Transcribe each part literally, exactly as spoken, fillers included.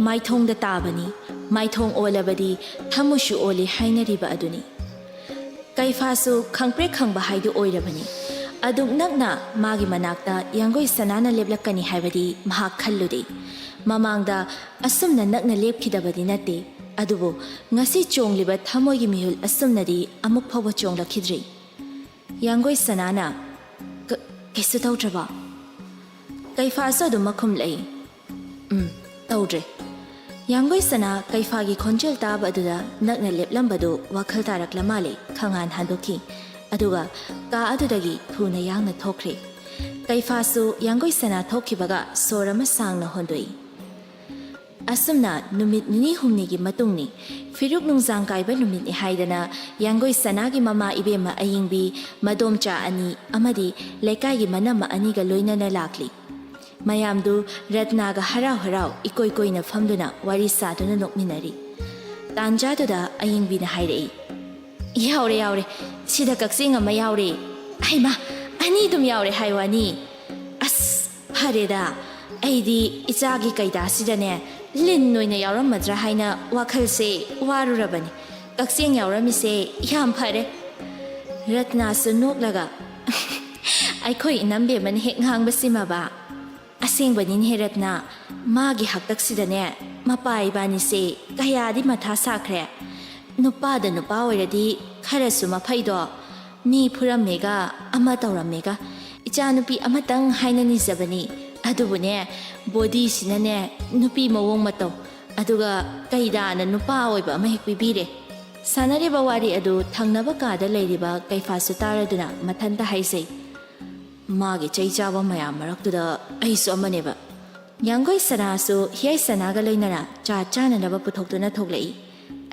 ꯃꯥꯏꯊꯣꯡꯗ ꯇꯥꯕꯅꯤ꯫ ꯃꯥꯏꯊꯣꯡ ꯑꯣꯜꯂꯕꯗꯤ ꯊꯃꯣꯏꯁꯨ ꯑꯣꯜꯂꯤ ꯍꯥꯏꯅꯔꯤꯕ ꯑꯗꯨꯅꯤ꯫ ꯀꯩꯐꯥꯁꯨ ꯈꯪꯄ꯭ꯔꯦꯛ ꯈꯪꯕ ꯍꯥꯏꯗꯨ ꯑꯣꯏꯔꯕꯅꯤ꯫ ꯑꯗꯨꯛ ꯅꯛꯅ ꯃꯥꯒꯤ ꯃꯅꯥꯛꯇ ꯌꯥꯡꯒꯣꯏ ꯁꯅꯥꯅ ꯂꯦꯞꯂꯛꯀꯅꯤ ꯍꯥꯏꯕꯗꯤ ꯃꯍꯥꯛ ꯈꯜꯂꯨꯗꯦ꯫ ꯃꯃꯥꯡꯗ ꯑꯁꯨꯝꯅ ꯅꯛꯅ ꯂꯦꯞꯈꯤꯗꯕꯗꯤ ꯅꯠꯇꯦ, ꯑꯗꯨꯕꯨ ꯉꯁꯤ ꯆꯣꯡꯂꯤꯕ ꯊꯃꯣꯏꯒꯤ ꯃꯤꯍꯨꯜ ꯑꯁꯨꯝꯅꯗꯤ ꯑꯃꯨꯛ ꯐꯥꯎꯕ ꯆꯣꯡꯂꯛꯈꯤꯗ꯭ꯔꯤ꯫ ꯌꯥꯡꯒꯣꯏ ꯁꯅꯥꯅ, "ꯀ-, ꯀꯩꯁꯨ ꯇꯧꯗ꯭ꯔꯕꯣ?" ꯀꯩꯐꯥꯁꯨ ꯑꯗꯨꯝ ꯃꯈꯨꯝ ꯂꯩ꯫ "ꯎꯝ, ꯇꯧꯗ꯭ꯔꯦ꯫" ꯌꯥꯡꯒꯣꯏ ꯁꯅꯥ ꯀꯩꯐꯥꯒꯤ ꯈꯣꯟꯖꯦꯜ ꯇꯥꯕ ꯑꯗꯨꯗ ꯅꯛꯅ ꯂꯦꯞꯂꯝꯕꯗꯨ ꯋꯥꯈꯜ ꯇꯥꯔꯛꯂ ꯃꯥꯜꯂꯦ, ꯈꯪꯍꯥꯟ ꯍꯟꯗꯣꯛꯈꯤ꯫ ꯑꯗꯨꯒ ꯀꯥ ꯑꯗꯨꯗꯒꯤ ꯊꯨꯅ ꯌꯥꯡꯅ ꯊꯣꯛꯈ꯭ꯔꯦ꯫ ꯀꯩꯐꯥꯁꯨ ꯌꯥꯡꯒꯣꯏ ꯁꯅꯥ ꯊꯣꯛꯈꯤꯕꯒ ꯁꯣꯔ ꯑꯃ ꯁꯥꯡꯅ ꯍꯣꯟꯗꯣꯛꯏ꯫ ꯑꯁꯨꯝꯅ ꯅꯨꯃꯤꯠ ꯅꯤꯅꯤ ꯍꯨꯝꯅꯤꯒꯤ ꯃꯇꯨꯡꯅꯤ꯫ ꯐꯤꯔꯨꯛ ꯅꯨꯡꯖꯥꯡ ꯀꯥꯏꯕ ꯅꯨꯃꯤꯠꯅꯤ ꯍꯥꯏꯗꯅ ꯌꯥꯡꯒꯣꯏ ꯁꯅꯥꯒꯤ ꯃꯃꯥ ꯏꯕꯦꯝꯃ ꯑꯌꯤꯡꯕꯤ, ꯃꯗꯣꯝꯆꯥ ꯑꯅꯤ ꯑꯃꯗꯤ ꯂꯩꯀꯥꯏꯒꯤ ꯃꯅꯝꯃ ꯑꯅꯤꯒ ꯂꯣꯏꯅꯅ ꯂꯥꯛꯂꯤ꯫ ꯃꯌꯥꯝꯗꯨ ꯔꯠꯅꯥꯒ ꯍꯔꯥꯎ ꯍꯔꯥꯎ ꯏꯀꯣꯏ ꯀꯣꯏꯅ ꯐꯝꯗꯨꯅ ꯋꯥꯔꯤ ꯁꯥꯗꯨꯅ ꯅꯣꯛꯃꯤꯟꯅꯔꯤ꯫ ꯇꯥꯟꯖꯥꯗꯨꯗ ꯑꯌꯤꯡꯕꯤꯅ ꯍꯥꯏꯔꯛꯏ, "ꯌꯥꯎꯔꯦ, ꯌꯥꯎꯔꯦ꯫ ꯁꯤꯗ ꯀꯛꯆꯦꯡ ꯑꯃ ꯌꯥꯎꯔꯦ꯫ ꯍꯩꯃꯥ, ꯑꯅꯤ ꯑꯗꯨꯝ ꯌꯥꯎꯔꯦ ꯍꯥꯏ ꯋꯥꯅꯤ꯫ ꯑꯁ, ꯐꯔꯦꯗ꯫ ꯑꯩꯗꯤ ꯏꯆꯥꯒꯤ ꯀꯩꯗꯥꯁꯤꯗꯅꯦ ꯂꯤꯟ ꯑꯣꯏꯅ ꯌꯥꯎꯔꯝꯃꯗ꯭ꯔꯥ ꯍꯥꯏꯅ ꯋꯥꯈꯜꯁꯦ ꯋꯥꯔꯨꯔꯕꯅꯤ꯫ ꯀꯛꯆꯦꯡ ꯌꯥꯎꯔꯝꯃꯤꯁꯦ ꯌꯥꯝ ꯐꯔꯦ꯫" ꯔꯠꯅꯥꯁꯨ ꯅꯣꯛꯂꯒ, "ꯑꯩꯈꯣꯏ ꯏꯅꯝꯕꯦꯝꯃꯅ ꯍꯦꯛ ꯉꯥꯡꯕꯁꯤꯃꯕ꯫ ꯑꯁꯦꯡꯕꯅꯤꯅꯦꯍꯦ ꯔꯠꯅꯥ, ꯃꯥꯒꯤ ꯍꯥꯛꯇꯛꯁꯤꯗꯅꯦ ꯃꯄꯥ ꯏꯕꯥꯅꯤꯁꯦ ꯀꯌꯥꯗꯤ ꯃꯊꯥ ꯁꯥꯈ꯭ꯔꯦ꯫ ꯅꯨꯄꯥꯗ ꯅꯨꯄꯥ ꯑꯣꯏꯔꯗꯤ ꯈꯔꯁꯨ ꯃꯐꯩꯗꯣ, ꯃꯤ ꯐꯨꯔꯝꯃꯦꯒ ꯑꯃ ꯇꯧꯔꯝꯃꯦꯒ꯫ ꯏꯆꯥꯅꯨꯄꯤ ꯑꯃꯇꯪ ꯍꯥꯏꯅ ꯅꯤꯖꯕꯅꯤ, ꯑꯗꯨꯕꯨꯅꯦ ꯕꯣꯗꯤꯁꯤꯅꯅꯦ ꯅꯨꯄꯤ ꯃꯑꯣꯡ ꯃꯇꯧ, ꯑꯗꯨꯒ ꯀꯩꯗꯥꯅ ꯅꯨꯄꯥ ꯑꯣꯏꯕ ꯑꯃ ꯍꯦꯛ ꯄꯤꯕꯤꯔꯦ꯫" ꯁꯥꯟꯅꯔꯤꯕ ꯋꯥꯔꯤ ꯑꯗꯨ ꯊꯪꯅꯕ ꯀꯥꯗ ꯂꯩꯔꯤꯕ ꯀꯩꯐꯥꯁꯨ ꯇꯥꯔꯗꯨꯅ ꯃꯊꯟꯇ ꯍꯥꯏꯖꯩ, "ꯃꯥꯒꯤ ꯆꯩ ꯆꯥꯕ ꯃꯌꯥꯝ ꯃꯔꯛꯇꯨꯗ ꯑꯩꯁꯨ ꯑꯃꯅꯦꯕ꯫" ꯌꯥꯡꯒꯣꯏ ꯁꯅꯥꯁꯨ ꯍꯤꯌꯥꯏ ꯁꯅꯥꯒ ꯂꯣꯏꯅꯅ ꯆꯥ ꯆꯥꯅꯅꯕ ꯄꯨꯊꯣꯛꯇꯨꯅ ꯊꯣꯛꯂꯛꯏ꯫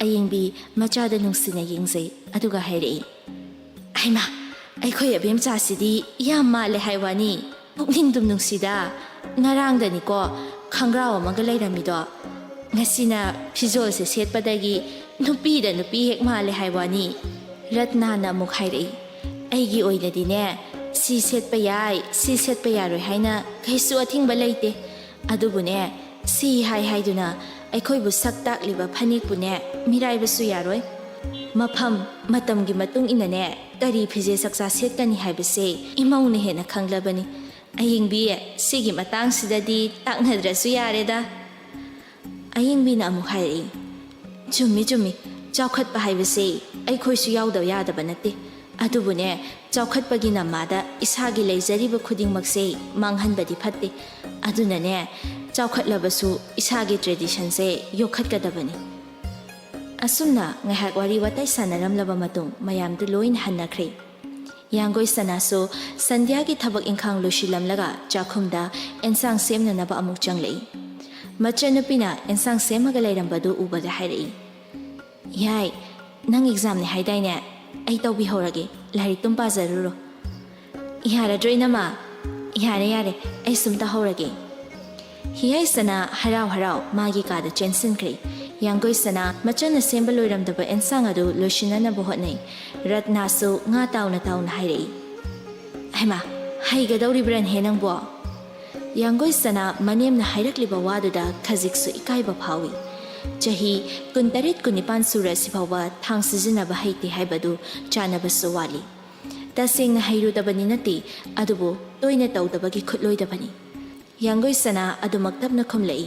ꯑꯌꯤꯡꯕꯤ ꯃꯆꯥꯗ ꯅꯨꯡꯁꯤꯅ ꯌꯦꯡꯖꯩ, ꯑꯗꯨꯒ ꯍꯥꯏꯔꯛꯏ, "ꯍꯩꯃꯥ, ꯑꯩꯈꯣꯏ ꯑꯕꯦꯝꯆꯥꯁꯤꯗꯤ ꯌꯥꯝ ꯃꯥꯜꯂꯦ ꯍꯥꯏ ꯋꯥꯅꯤ, ꯄꯨꯛꯅꯤꯡꯗꯨꯝ ꯅꯨꯡꯁꯤꯗ꯫ ꯉꯔꯥꯡꯗꯅꯤꯀꯣ ꯈꯪꯒ꯭ꯔꯥꯎ ꯑꯃꯒ ꯂꯩꯔꯝꯃꯤꯗꯣ, ꯉꯁꯤꯅ ꯐꯤꯖꯣꯜꯁꯦ ꯁꯦꯠꯄꯗꯒꯤ ꯅꯨꯄꯤꯗ ꯅꯨꯄꯤ ꯍꯦꯛ ꯃꯥꯜꯂꯦ ꯍꯥꯏ ꯋꯥꯅꯤ꯫" ꯔꯠꯅꯥꯅ ꯑꯃꯨꯛ ꯍꯥꯏꯔꯛꯏ, "ꯑꯩꯒꯤ ꯑꯣꯏꯅꯗꯤꯅꯦ, ꯁꯤ ꯁꯦꯠꯄ ꯌꯥꯏ, ꯁꯤ ꯁꯦꯠꯄ ꯌꯥꯔꯣꯏ ꯍꯥꯏꯅ ꯀꯩꯁꯨ ꯑꯊꯤꯡꯕ ꯂꯩꯇꯦ꯫ ꯑꯗꯨꯕꯨꯅꯦ, ꯁꯤ ꯍꯥꯏ ꯍꯥꯏꯗꯨꯅ ꯑꯩꯈꯣꯏꯕꯨ ꯁꯛ ꯇꯥꯛꯂꯤꯕ ꯐꯅꯦꯛꯄꯨꯅꯦ ꯃꯤꯔꯥꯏꯕꯁꯨ ꯌꯥꯔꯣꯏ꯫ ꯃꯐꯝ ꯃꯇꯝꯒꯤ ꯃꯇꯨꯡ ꯏꯟꯅꯅꯦ ꯀꯔꯤ ꯐꯤꯖꯦ ꯆꯛꯆꯥ ꯁꯦꯠꯀꯅꯤ ꯍꯥꯏꯕꯁꯦ ꯏꯃꯧꯅ ꯍꯦꯟꯅ ꯈꯪꯂꯕꯅꯤ꯫ ꯑꯌꯤꯡꯕꯤ, ꯁꯤꯒꯤ ꯃꯇꯥꯡꯁꯤꯗꯗꯤ ꯇꯥꯛꯅꯗ꯭ꯔꯁꯨ ꯌꯥꯔꯦꯗ꯫ ꯑꯌꯤꯡꯕꯤꯅ ꯑꯃꯨꯛ ꯍꯥꯏꯔꯛꯏ, "ꯆꯨꯝꯃꯤ, ꯆꯨꯝꯃꯤ, ꯆꯥꯎꯈꯠꯄ ꯍꯥꯏꯕꯁꯦ ꯑꯩꯈꯣꯏꯁꯨ ꯌꯥꯎꯗꯕ ꯌꯥꯗꯕ ꯅꯠꯇꯦ꯫ ꯑꯗꯨꯕꯨꯅꯦ, ꯆꯥꯎꯈꯠꯄꯒꯤ ꯅꯃꯥꯗ ꯏꯁꯥꯒꯤ ꯂꯩꯖꯔꯤꯕ ꯈꯨꯗꯤꯡꯃꯛꯁꯦ ꯃꯥꯡꯍꯟꯕꯗꯤ ꯐꯠꯇꯦ꯫ ꯑꯗꯨꯅꯅꯦ, ꯆꯥꯎꯈꯠꯂꯕꯁꯨ ꯏꯁꯥꯒꯤ ꯇ꯭ꯔꯦꯗꯤꯁꯟꯁꯦ ꯌꯣꯛꯈꯠꯀꯗꯕꯅꯤ꯫" ꯑꯁꯨꯝꯅ ꯉꯥꯏꯍꯥꯛ ꯋꯥꯔꯤ ꯋꯥꯇꯥꯏ ꯁꯥꯟꯅꯔꯝꯂꯕ ꯃꯇꯨꯡ ꯃꯌꯥꯝꯗꯨ ꯂꯣꯏꯅ ꯍꯟꯅꯈ꯭ꯔꯦ꯫ ꯌꯥꯡꯒꯣꯏ ꯁꯅꯥꯁꯨ ꯁꯟꯙ꯭ꯌꯥꯒꯤ ꯊꯕꯛ ꯏꯪꯈꯥꯡ ꯂꯣꯏꯁꯤꯜꯂꯝꯂꯒ ꯆꯥꯛꯈꯨꯝꯗ ꯑꯦꯟꯁꯥꯡ ꯁꯦꯝꯅꯅꯕ ꯑꯃꯨꯛ ꯆꯪꯂꯛꯏ꯫ ꯃꯆꯟꯅꯨꯄꯤꯅ ꯑꯦꯟꯁꯥꯡ ꯁꯦꯝꯃꯒ ꯂꯩꯔꯝꯕꯗꯨ ꯎꯕꯗ ꯍꯥꯏꯔꯛꯏ, "ꯌꯥꯏ, ꯅꯪ ꯑꯦꯛꯖꯥꯝꯅꯦ ꯍꯥꯏꯗꯥꯏꯅꯦ? ꯑꯩ ꯇꯧꯕꯤꯍꯧꯔꯒꯦ, ꯂꯥꯏꯔꯤꯛꯇꯨꯝ ꯄꯥꯖꯔꯨꯔꯣ꯫" "ꯌꯥꯔꯗ꯭ꯔꯣ ꯏꯅꯝꯃ?" "ꯌꯥꯔꯦ, ꯌꯥꯔꯦ, ꯑꯩ ꯁꯨꯝ ꯇꯧꯍꯧꯔꯒꯦ꯫" ꯍꯤꯌꯥꯏꯁꯅꯥ ꯍꯔꯥꯎ ꯍꯔꯥꯎ ꯃꯥꯒꯤ ꯀꯥꯗ ꯆꯦꯟꯁꯤꯟꯈ꯭ꯔꯦ꯫ ꯌꯥꯡꯒꯣꯏꯁꯅꯥ ꯃꯆꯟꯅ ꯁꯦꯝꯕ ꯂꯣꯏꯔꯝꯗꯕ ꯑꯦꯟꯁꯥꯡ ꯑꯗꯨ ꯂꯣꯏꯁꯤꯟꯅꯅꯕ ꯍꯣꯠꯅꯩ꯫ ꯔꯠꯅꯥꯁꯨ ꯉꯥ ꯇꯥꯎꯅ ꯇꯥꯎꯅ ꯍꯥꯏꯔꯛꯏ, "ꯍꯩꯃꯥ, ꯍꯩꯒꯗꯧꯔꯤꯕ꯭ꯔꯅꯦꯍꯦ ꯅꯪꯕꯣ?" ꯌꯥꯡꯒꯣꯏꯁꯅꯥ ꯃꯅꯦꯝꯅ ꯍꯥꯏꯔꯛꯂꯤꯕ ꯋꯥꯗꯨꯗ ꯈꯖꯤꯛꯁꯨ ꯏꯀꯥꯏꯕ ꯐꯥꯎꯏ꯫ ꯆꯍꯤ ꯀꯨꯟꯇꯔꯦꯠ ꯀꯨꯟꯅꯤꯄꯥꯟ ꯁꯨꯔꯁꯤ ꯐꯥꯎꯕ ꯊꯥꯡ ꯁꯤꯖꯤꯟꯅꯕ ꯍꯩꯇꯦ ꯍꯥꯏꯕꯗꯨ ꯆꯥꯟꯅꯕꯁꯨ ꯋꯥꯠꯂꯤ꯫ ꯇꯁꯦꯡꯅ ꯍꯩꯔꯨꯗꯕꯅꯤ ꯅꯠꯇꯦ, ꯑꯗꯨꯕꯨ ꯇꯣꯏꯅ ꯇꯧꯗꯕꯒꯤ ꯈꯨꯠꯂꯣꯏꯗꯕꯅꯤ꯫ ꯌꯥꯡꯒꯣꯏꯁꯅꯥ ꯑꯗꯨꯃꯛ ꯇꯞꯅ ꯈꯨꯝꯂꯛꯏ,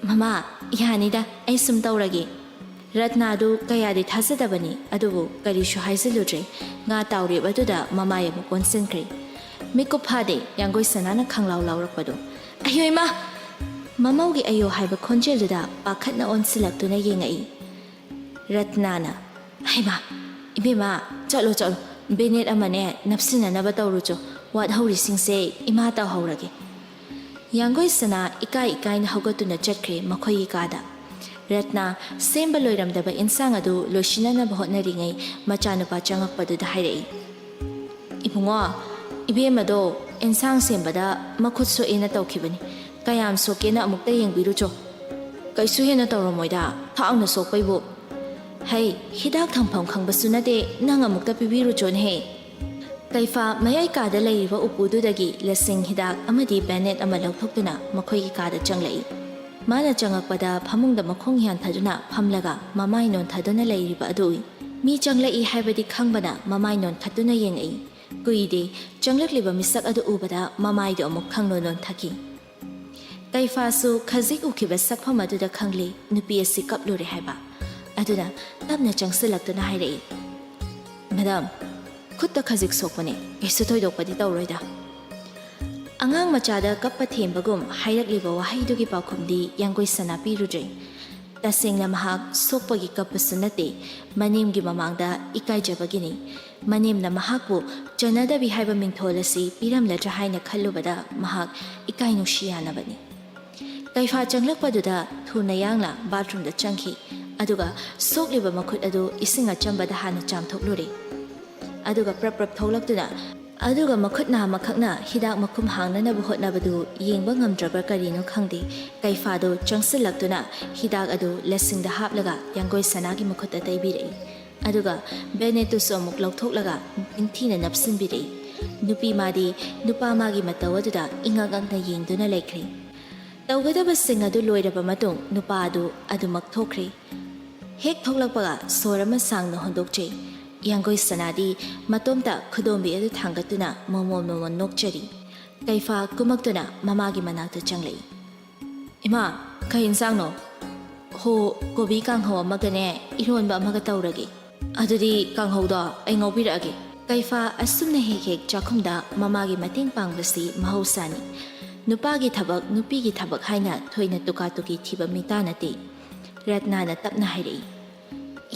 "ꯃꯃꯥ, ꯌꯥꯅꯤꯗ, ꯑꯩ ꯁꯨꯝ ꯇꯧꯔꯒꯦ꯫" ꯔꯠꯅꯥꯗꯨ ꯀꯌꯥꯗꯤ ꯊꯥꯖꯗꯕꯅꯤ, ꯑꯗꯨꯕꯨ ꯀꯔꯤꯁꯨ ꯍꯥꯏꯖꯤꯜꯂꯨꯗ꯭ꯔꯦ꯫ ꯉꯥ ꯇꯥꯎꯔꯤꯕ ꯑꯗꯨꯗ ꯃꯃꯥꯏ ꯑꯃꯨꯛ ꯑꯣꯟꯁꯤꯟꯈ꯭ꯔꯦ꯫ ꯃꯤꯀꯨꯞ ꯐꯥꯗꯦ, ꯌꯥꯡꯒꯣꯏꯁꯅꯥꯅ ꯈꯪꯂꯥꯎ ꯂꯥꯎꯔꯛꯄꯗꯨ꯫ "ꯑꯌꯣ ꯏꯃꯥ!" ꯃꯃꯧꯒꯤ "ꯑꯌꯣ" ꯍꯥꯏꯕ ꯈꯣꯟꯖꯦꯜꯗꯨꯗ ꯄꯥꯈꯠꯅ ꯑꯣꯟꯁꯤꯜꯂꯛꯇꯨꯅ ꯌꯦꯡꯉꯛꯏ꯫ ꯔꯠꯅꯥꯅ, "ꯍꯩꯃꯥ, ꯏꯕꯦꯝꯃ, ꯆꯠꯂꯣ, ꯆꯠꯂꯣ, ꯕꯦꯅꯦꯠ ꯑꯃꯅꯦ ꯅꯞꯁꯤꯟꯅꯅꯕ ꯇꯧꯔꯨꯆꯣ, ꯋꯥꯠꯍꯧꯔꯤꯁꯤꯡꯁꯦ ꯏꯃꯥ ꯇꯧꯍꯧꯔꯒꯦ꯫" ꯌꯥꯡꯒꯣꯏꯁꯅꯥ ꯏꯀꯥꯏ ꯏꯀꯥꯏꯅ ꯍꯧꯒꯠꯇꯨꯅ ꯆꯠꯈ꯭ꯔꯦ ꯃꯈꯣꯏꯒꯤ ꯀꯥꯗ꯫ ꯔꯠꯅꯥ ꯁꯦꯝꯕ ꯂꯣꯏꯔꯝꯗꯕ ꯏꯟꯁꯥꯡ ꯑꯗꯨ ꯂꯣꯏꯁꯤꯟꯅꯅꯕ ꯍꯣꯠꯅꯔꯤꯉꯩ ꯃꯆꯥꯅꯨꯄꯥ ꯆꯪꯉꯛꯄꯗꯨꯗ ꯍꯥꯏꯔꯛꯏ, "ꯏꯕꯨꯡꯉꯣ, ꯏꯕꯦꯝꯃꯗꯣ ꯏꯟꯁꯥꯡ ꯁꯦꯝꯕꯗ ꯃꯈꯨꯠ ꯁꯣꯛꯑꯦꯅ ꯇꯧꯈꯤꯕꯅꯤ꯫ ꯀꯌꯥꯝ ꯁꯣꯛꯀꯦꯅ ꯑꯃꯨꯛꯇ ꯌꯦꯡꯕꯤꯔꯨꯆꯣ꯫" "ꯀꯩꯁꯨ ꯍꯦꯟꯅ ꯇꯧꯔꯝꯃꯣꯏꯗ, ꯊꯥꯡꯅ ꯁꯣꯛꯄꯩꯕꯨ꯫" "ꯍꯩ, ꯍꯤꯗꯥꯛ ꯊꯝꯐꯝ ꯈꯪꯕꯁꯨ ꯅꯠꯇꯦ, ꯅꯪ ꯑꯃꯨꯛꯇ ꯄꯤꯕꯤꯔꯨꯆꯣꯅꯦꯍꯦ꯫" ꯀꯩꯐꯥ ꯃꯌꯥꯏ ꯀꯥꯗ ꯂꯩꯔꯤꯕ ꯎꯄꯨꯗꯨꯗꯒꯤ ꯂꯁꯤꯡ ꯍꯤꯗꯥꯛ ꯑꯃꯗꯤ ꯕꯦꯅꯦꯠ ꯑꯃ ꯂꯧꯊꯣꯛꯇꯨꯅ ꯃꯈꯣꯏꯒꯤ ꯀꯥꯗ ꯆꯪꯂꯛꯏ꯫ ꯃꯥꯅ ꯆꯪꯉꯛꯄꯗ ꯐꯃꯨꯡꯗ ꯃꯈꯣꯡ ꯌꯥꯟꯊꯗꯨꯅ ꯐꯝꯂꯒ ꯃꯃꯥꯏ ꯅꯣꯟꯊꯗꯨꯅ ꯂꯩꯔꯤꯕ ꯑꯗꯨ ꯎꯏ꯫ ꯃꯤ ꯆꯪꯂꯛꯏ ꯍꯥꯏꯕꯗꯤ ꯈꯪꯕꯅ ꯃꯃꯥꯏ ꯅꯣꯟꯈꯠꯇꯨꯅ ꯌꯦꯡꯉꯛꯏ꯫ ꯀꯨꯏꯗꯦ, ꯆꯪꯂꯛꯂꯤꯕ ꯃꯤꯁꯛ ꯑꯗꯨ ꯎꯕꯗ ꯃꯃꯥꯏꯗꯨ ꯑꯃꯨꯛ ꯈꯪꯅꯣꯟ ꯅꯣꯟꯊꯈꯤ꯫ ꯀꯩꯐꯥꯁꯨ ꯈꯖꯤꯛ ꯎꯈꯤꯕ ꯁꯛꯐꯝ ꯑꯗꯨꯗ ꯈꯪꯂꯦ ꯅꯨꯄꯤ ꯑꯁꯤ ꯀꯞꯂꯨꯔꯦ ꯍꯥꯏꯕ꯫ ꯑꯗꯨꯅ ꯇꯞꯅ ꯆꯪꯁꯤꯜꯂꯛꯇꯨꯅ ꯍꯥꯏꯔꯛꯏ, "ꯃꯦꯗꯥꯝ, ꯈꯨꯠꯇ ꯈꯖꯤꯛ ꯁꯣꯛꯄꯅꯦ, ꯀꯩꯁꯨ ꯊꯣꯏꯗꯣꯛꯄꯗꯤ ꯇꯧꯔꯣꯏꯗ"꯫ ꯑꯉꯥꯡ ꯃꯆꯥꯗ ꯀꯞꯄ ꯊꯦꯝꯕꯒꯨꯝ ꯍꯥꯏꯔꯛꯂꯤꯕ ꯋꯥꯍꯩꯗꯨꯒꯤ ꯄꯥꯎꯈꯨꯝꯗꯤ ꯌꯥꯡꯒꯣꯏ ꯁꯅꯥ ꯄꯤꯔꯨꯗ꯭ꯔꯦ꯫ ꯇꯁꯦꯡꯅ ꯃꯍꯥꯛ ꯁꯣꯛꯄꯒꯤ ꯀꯞꯄꯁꯨ ꯅꯠꯇꯦ, ꯃꯅꯦꯝꯒꯤ ꯃꯃꯥꯡꯗ ꯏꯀꯥꯏꯖꯕꯒꯤꯅꯤ꯫ ꯃꯅꯦꯝꯅ ꯃꯍꯥꯛꯄꯨ ꯆꯟꯅꯗꯕꯤ ꯍꯥꯏꯕ ꯃꯤꯡꯊꯣꯜ ꯑꯁꯤ ꯄꯤꯔꯝꯂꯗ꯭ꯔꯥ ꯍꯥꯏꯅ ꯈꯜꯂꯨꯕꯗ ꯃꯍꯥꯛ ꯏꯀꯥꯏ ꯅꯨꯡꯁꯤ ꯌꯥꯅꯕꯅꯤ꯫ ꯀꯩꯐꯥ ꯆꯪꯂꯛꯄꯗꯨꯗ ꯊꯨꯅ ꯌꯥꯡꯅ ꯕꯥꯊꯔꯨꯝꯗ ꯆꯪꯈꯤ, ꯑꯗꯨꯒ ꯁꯣꯛꯂꯤꯕ ꯃꯈꯨꯠ ꯑꯗꯨ ꯏꯁꯤꯡ ꯑꯆꯝꯕꯗ ꯍꯥꯟꯅ ꯆꯥꯝꯊꯣꯛꯂꯨꯔꯦ꯫ ꯑꯗꯨꯒ ꯄ꯭ꯔꯞ ꯄ꯭ꯔꯞ ꯊꯣꯛꯂꯛꯇꯨꯅ, ꯑꯗꯨꯒ ꯃꯈꯨꯠ ꯅꯥ ꯑꯃꯈꯛꯅ ꯍꯤꯗꯥꯛ ꯃꯈꯨꯝ ꯍꯥꯡꯅꯅꯕ ꯍꯣꯠꯅꯕꯗꯨ ꯌꯦꯡꯕ ꯉꯝꯗ꯭ꯔꯕ꯭ꯔꯥ ꯀꯔꯤꯅꯣ ꯈꯪꯗꯦ, ꯀꯩꯐꯥꯗꯨ ꯆꯪꯁꯤꯜꯂꯛꯇꯨꯅ ꯍꯤꯗꯥꯛ ꯑꯗꯨ ꯂꯁꯤꯡꯗ ꯍꯥꯞꯂꯒ ꯌꯥꯡꯒꯣꯏ ꯁꯅꯥꯒꯤ ꯃꯈꯨꯠꯇ ꯇꯩꯕꯤꯔꯛꯏ꯫ ꯑꯗꯨꯒ ꯕꯦꯅꯦꯠꯇꯨꯁꯨ ꯑꯃꯨꯛ ꯂꯧꯊꯣꯛꯂꯒ ꯅꯤꯡꯊꯤꯅ ꯅꯞꯁꯤꯟꯕꯤꯔꯛꯏ꯫ ꯅꯨꯄꯤ ꯃꯥꯗꯤ ꯅꯨꯄꯥ ꯃꯥꯒꯤ ꯃꯇꯧ ꯑꯗꯨꯗ ꯏꯉꯛ ꯉꯛꯅ ꯌꯦꯡꯗꯨꯅ ꯂꯩꯈ꯭ꯔꯦ꯫ ꯇꯧꯒꯗꯕꯁꯤꯡ ꯑꯗꯨ ꯂꯣꯏꯔꯕ ꯃꯇꯨꯡ ꯅꯨꯄꯥ ꯑꯗꯨ ꯑꯗꯨꯃꯛ ꯊꯣꯛꯈ꯭ꯔꯦ꯫ ꯍꯦꯛ ꯊꯣꯛꯂꯛꯄꯒ ꯁꯣꯔ ꯑꯃ ꯁꯥꯡꯅ ꯍꯣꯟꯗꯣꯛꯆꯩ꯫ ꯌꯥꯡꯒꯣꯏ ꯁꯅꯥꯗꯤ ꯃꯇꯣꯝꯇ ꯈꯨꯗꯣꯝꯕꯤ ꯑꯗꯨ ꯊꯥꯡꯒꯠꯇꯨꯅ ꯃꯣꯃꯣꯟ ꯃꯣꯃꯣꯟ ꯅꯣꯛꯆꯔꯤ꯫ ꯀꯩꯐꯥ ꯀꯨꯝꯃꯛꯇꯨꯅ ꯃꯃꯥꯒꯤ ꯃꯅꯥꯛꯇ ꯆꯪꯂꯛꯏ꯫ "ꯏꯃꯥ, ꯀꯩ ꯏꯟꯁꯥꯡꯅꯣ?" "ꯍꯣ, ꯀꯣꯕꯤ ꯀꯥꯡꯍꯧ ꯑꯃꯒꯅꯦ, ꯏꯔꯣꯟꯕ ꯑꯃꯒ ꯇꯧꯔꯒꯦ꯫" "ꯑꯗꯨꯗꯤ ꯀꯥꯡꯍꯧꯗꯣ ꯑꯩ ꯉꯧꯕꯤꯔꯛꯑꯒꯦ꯫" ꯀꯩꯐꯥ ꯑꯁꯨꯝꯅ ꯍꯦꯛ ꯍꯦꯛ ꯆꯥꯛꯈꯨꯝꯗ ꯃꯃꯥꯒꯤ ꯃꯇꯦꯡ ꯄꯥꯡꯕꯁꯤ ꯃꯍꯧꯁꯥꯅꯤ꯫ ꯅꯨꯄꯥꯒꯤ ꯊꯕꯛ, ꯅꯨꯄꯤꯒꯤ ꯊꯕꯛ ꯍꯥꯏꯅ ꯊꯣꯏꯅ ꯇꯨꯀꯥ ꯇꯨꯀꯤ ꯊꯤꯕ ꯃꯤꯇꯥ ꯅꯠꯇꯦ꯫ ꯔꯠꯅꯥꯅ ꯇꯞꯅ ꯍꯥꯏꯔꯛꯏ,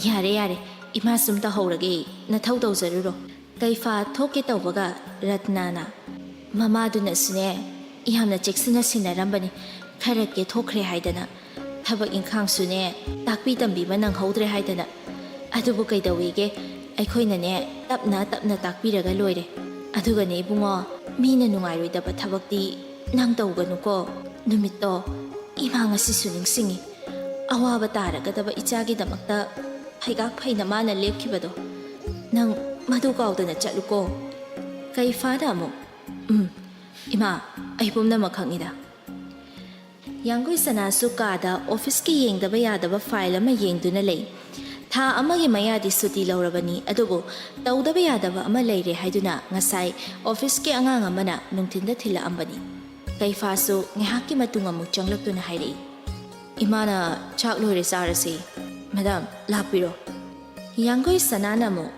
"ꯌꯥꯔꯦ, ꯌꯥꯔꯦ, ꯏꯃꯥ ꯁꯨꯝ ꯇꯧꯍꯧꯔꯒꯦ, ꯅꯊꯧ ꯇꯧꯖꯔꯨꯔꯣ꯫" ꯀꯩꯐꯥ ꯊꯣꯛꯀꯦ ꯇꯧꯕꯒ ꯔꯠꯅꯥꯅ, "ꯃꯃꯥꯗꯨꯅꯁꯨꯅꯦ, ꯌꯥꯝꯅ ꯆꯦꯛꯁꯤꯟꯅ ꯁꯤꯟꯅꯔꯝꯕꯅꯤ, ꯈꯔ ꯀꯦꯊꯣꯛꯈ꯭ꯔꯦ ꯍꯥꯏꯗꯅ, ꯊꯕꯛ ꯏꯪꯈꯥꯡꯁꯨꯅꯦ, ꯇꯥꯛꯄꯤ ꯇꯝꯕꯤꯕ ꯅꯪꯍꯧꯗ꯭ꯔꯦ ꯍꯥꯏꯗꯅ꯫ ꯑꯗꯨꯕꯨ ꯀꯩꯗꯧꯋꯦꯒꯦ, ꯑꯩꯈꯣꯏꯅꯅꯦ, ꯇꯞꯅ ꯇꯞꯅ ꯇꯥꯛꯄꯤꯔꯒ ꯂꯣꯏꯔꯦ꯫ ꯑꯗꯨꯒꯅꯦ ꯏꯕꯨꯡꯉꯣ, ꯃꯤꯅ ꯅꯨꯡꯉꯥꯏꯔꯣꯏꯗꯕ ꯊꯕꯛꯇꯤ ꯅꯪ ꯇꯧꯒꯅꯨꯀꯣ꯫ ꯅꯨꯃꯤꯠꯇꯣ ꯏꯃꯥ ꯉꯁꯤꯁꯨ ꯅꯤꯡꯁꯤꯡꯉꯤ꯫ ꯑꯋꯥꯕ ꯇꯥꯔꯒꯗꯕ ꯏꯆꯥꯒꯤꯗꯃꯛꯇ ꯐꯩꯒꯥꯛ ꯐꯩꯅ ꯃꯥꯅ ꯂꯦꯞꯈꯤꯕꯗꯣ꯫ ꯅꯪ ꯃꯗꯨ ꯀꯥꯎꯗꯅ ꯆꯠꯂꯨꯀꯣ꯫" ꯀꯩꯐꯥꯅ ꯑꯃꯨꯛ, "ꯎꯝ, ꯏꯃꯥ, ꯑꯩ ꯄꯨꯝꯅꯃꯛ ꯈꯪꯏꯗ꯫" ꯌꯥꯡꯒꯣꯏ ꯁꯅꯥꯁꯨ ꯀꯥꯗ ꯑꯣꯐꯤꯁꯀꯤ ꯌꯦꯡꯗꯕ ꯌꯥꯗꯕ ꯐꯥꯏꯜ ꯑꯃ ꯌꯦꯡꯗꯨꯅ ꯂꯩ꯫ ꯊꯥ ꯑꯃꯒꯤ ꯃꯌꯥꯗꯤ ꯁꯨꯇꯤ ꯂꯧꯔꯕꯅꯤ, ꯑꯗꯨꯕꯨ ꯇꯧꯗꯕ ꯌꯥꯗꯕ ꯑꯃ ꯂꯩꯔꯦ ꯍꯥꯏꯗꯨꯅ ꯉꯁꯥꯏ ꯑꯣꯐꯤꯁꯀꯤ ꯑꯉꯥꯡ ꯑꯃꯅ ꯅꯨꯡꯊꯤꯟꯗ ꯊꯤꯜꯂꯛꯑꯝꯕꯅꯤ꯫ ꯀꯩꯐꯥꯁꯨ ꯉꯥꯏꯍꯥꯛꯀꯤ ꯃꯇꯨꯡ ꯑꯃꯨꯛ ꯆꯪꯂꯛꯇꯨꯅ ꯍꯥꯏꯔꯛꯏ, "ꯏꯃꯥꯅ ꯆꯥꯛ ꯂꯣꯏꯔꯦ, ꯆꯥꯔꯁꯤ꯫ ꯃꯦꯗꯥꯝ, ꯂꯥꯛꯄꯤꯔꯣ꯫" ꯌꯥꯡꯒꯣꯏ ꯁꯅꯥꯅ ꯑꯃꯨꯛ,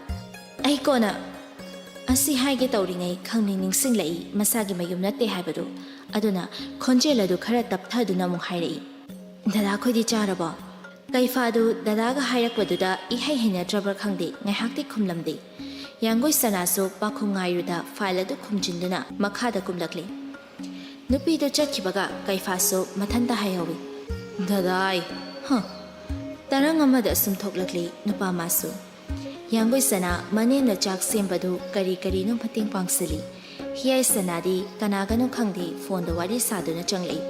"ꯑꯩ ꯀꯣꯟꯅ ꯑꯁꯤ ꯍꯥꯏꯒꯦ ꯇꯧꯔꯤꯉꯩ ꯈꯪꯅꯤꯡ ꯅꯤꯡꯁꯤꯡꯂꯛꯏ ꯃꯁꯥꯒꯤ ꯃꯌꯨꯝ ꯅꯠꯇꯦ ꯍꯥꯏꯕꯗꯨ꯫ ꯑꯗꯨꯅ ꯈꯣꯟꯖꯦꯜ ꯑꯗꯨ ꯈꯔ ꯇꯞꯊꯗꯨꯅ ꯑꯃꯨꯛ ꯍꯥꯏꯔꯛꯏ, "ꯗꯗꯥꯈꯣꯏꯗꯤ ꯆꯥꯔꯕꯣ?" ꯀꯩꯐꯥꯗꯨ ꯗꯗꯥꯒ ꯍꯥꯏꯔꯛꯄꯗꯨꯗ ꯏꯍꯩ ꯍꯩꯅꯗ꯭ꯔꯕ꯭ꯔꯥ ꯈꯪꯗꯦ, ꯉꯥꯏꯍꯥꯛꯇꯤ ꯈꯨꯝꯂꯝꯗꯦ꯫ ꯌꯥꯡꯒꯣꯏ ꯁꯅꯥꯁꯨ ꯄꯥꯈꯨꯝ ꯉꯥꯏꯔꯨꯗ ꯐꯥꯏꯜ ꯑꯗꯨ ꯈꯨꯝꯖꯤꯟꯗꯨꯅ ꯃꯈꯥꯗ ꯀꯨꯝꯂꯛꯂꯤ꯫ ꯅꯨꯄꯤꯗꯨ ꯆꯠꯈꯤꯕꯒ ꯀꯩꯐꯥꯁꯨ ꯃꯊꯟꯇ ꯍꯥꯏꯍꯧꯏ, "ꯗꯗꯥꯏ, ꯍ!" ꯇꯔꯪ ꯑꯃꯗ ꯑꯁꯨꯝ ꯊꯣꯛꯂꯛꯂꯤ ꯅꯨꯄꯥ ꯃꯥꯁꯨ꯫ ꯌꯥꯡꯒꯣꯏ ꯁꯅꯥ ꯃꯅꯦꯝꯅ ꯆꯥꯛ ꯁꯦꯝꯕꯗꯨ ꯀꯔꯤ ꯀꯔꯤꯅꯣ ꯃꯇꯦꯡ ꯄꯥꯡꯁꯤꯜꯂꯤ꯫ ꯍꯤꯌꯥꯏ ꯁꯅꯥꯗꯤ ꯀꯅꯥꯒꯅꯣ ꯈꯪꯗꯦ ꯐꯣꯟꯗ ꯋꯥꯔꯤ ꯁꯥꯗꯨꯅ ꯆꯪꯂꯛꯏ꯫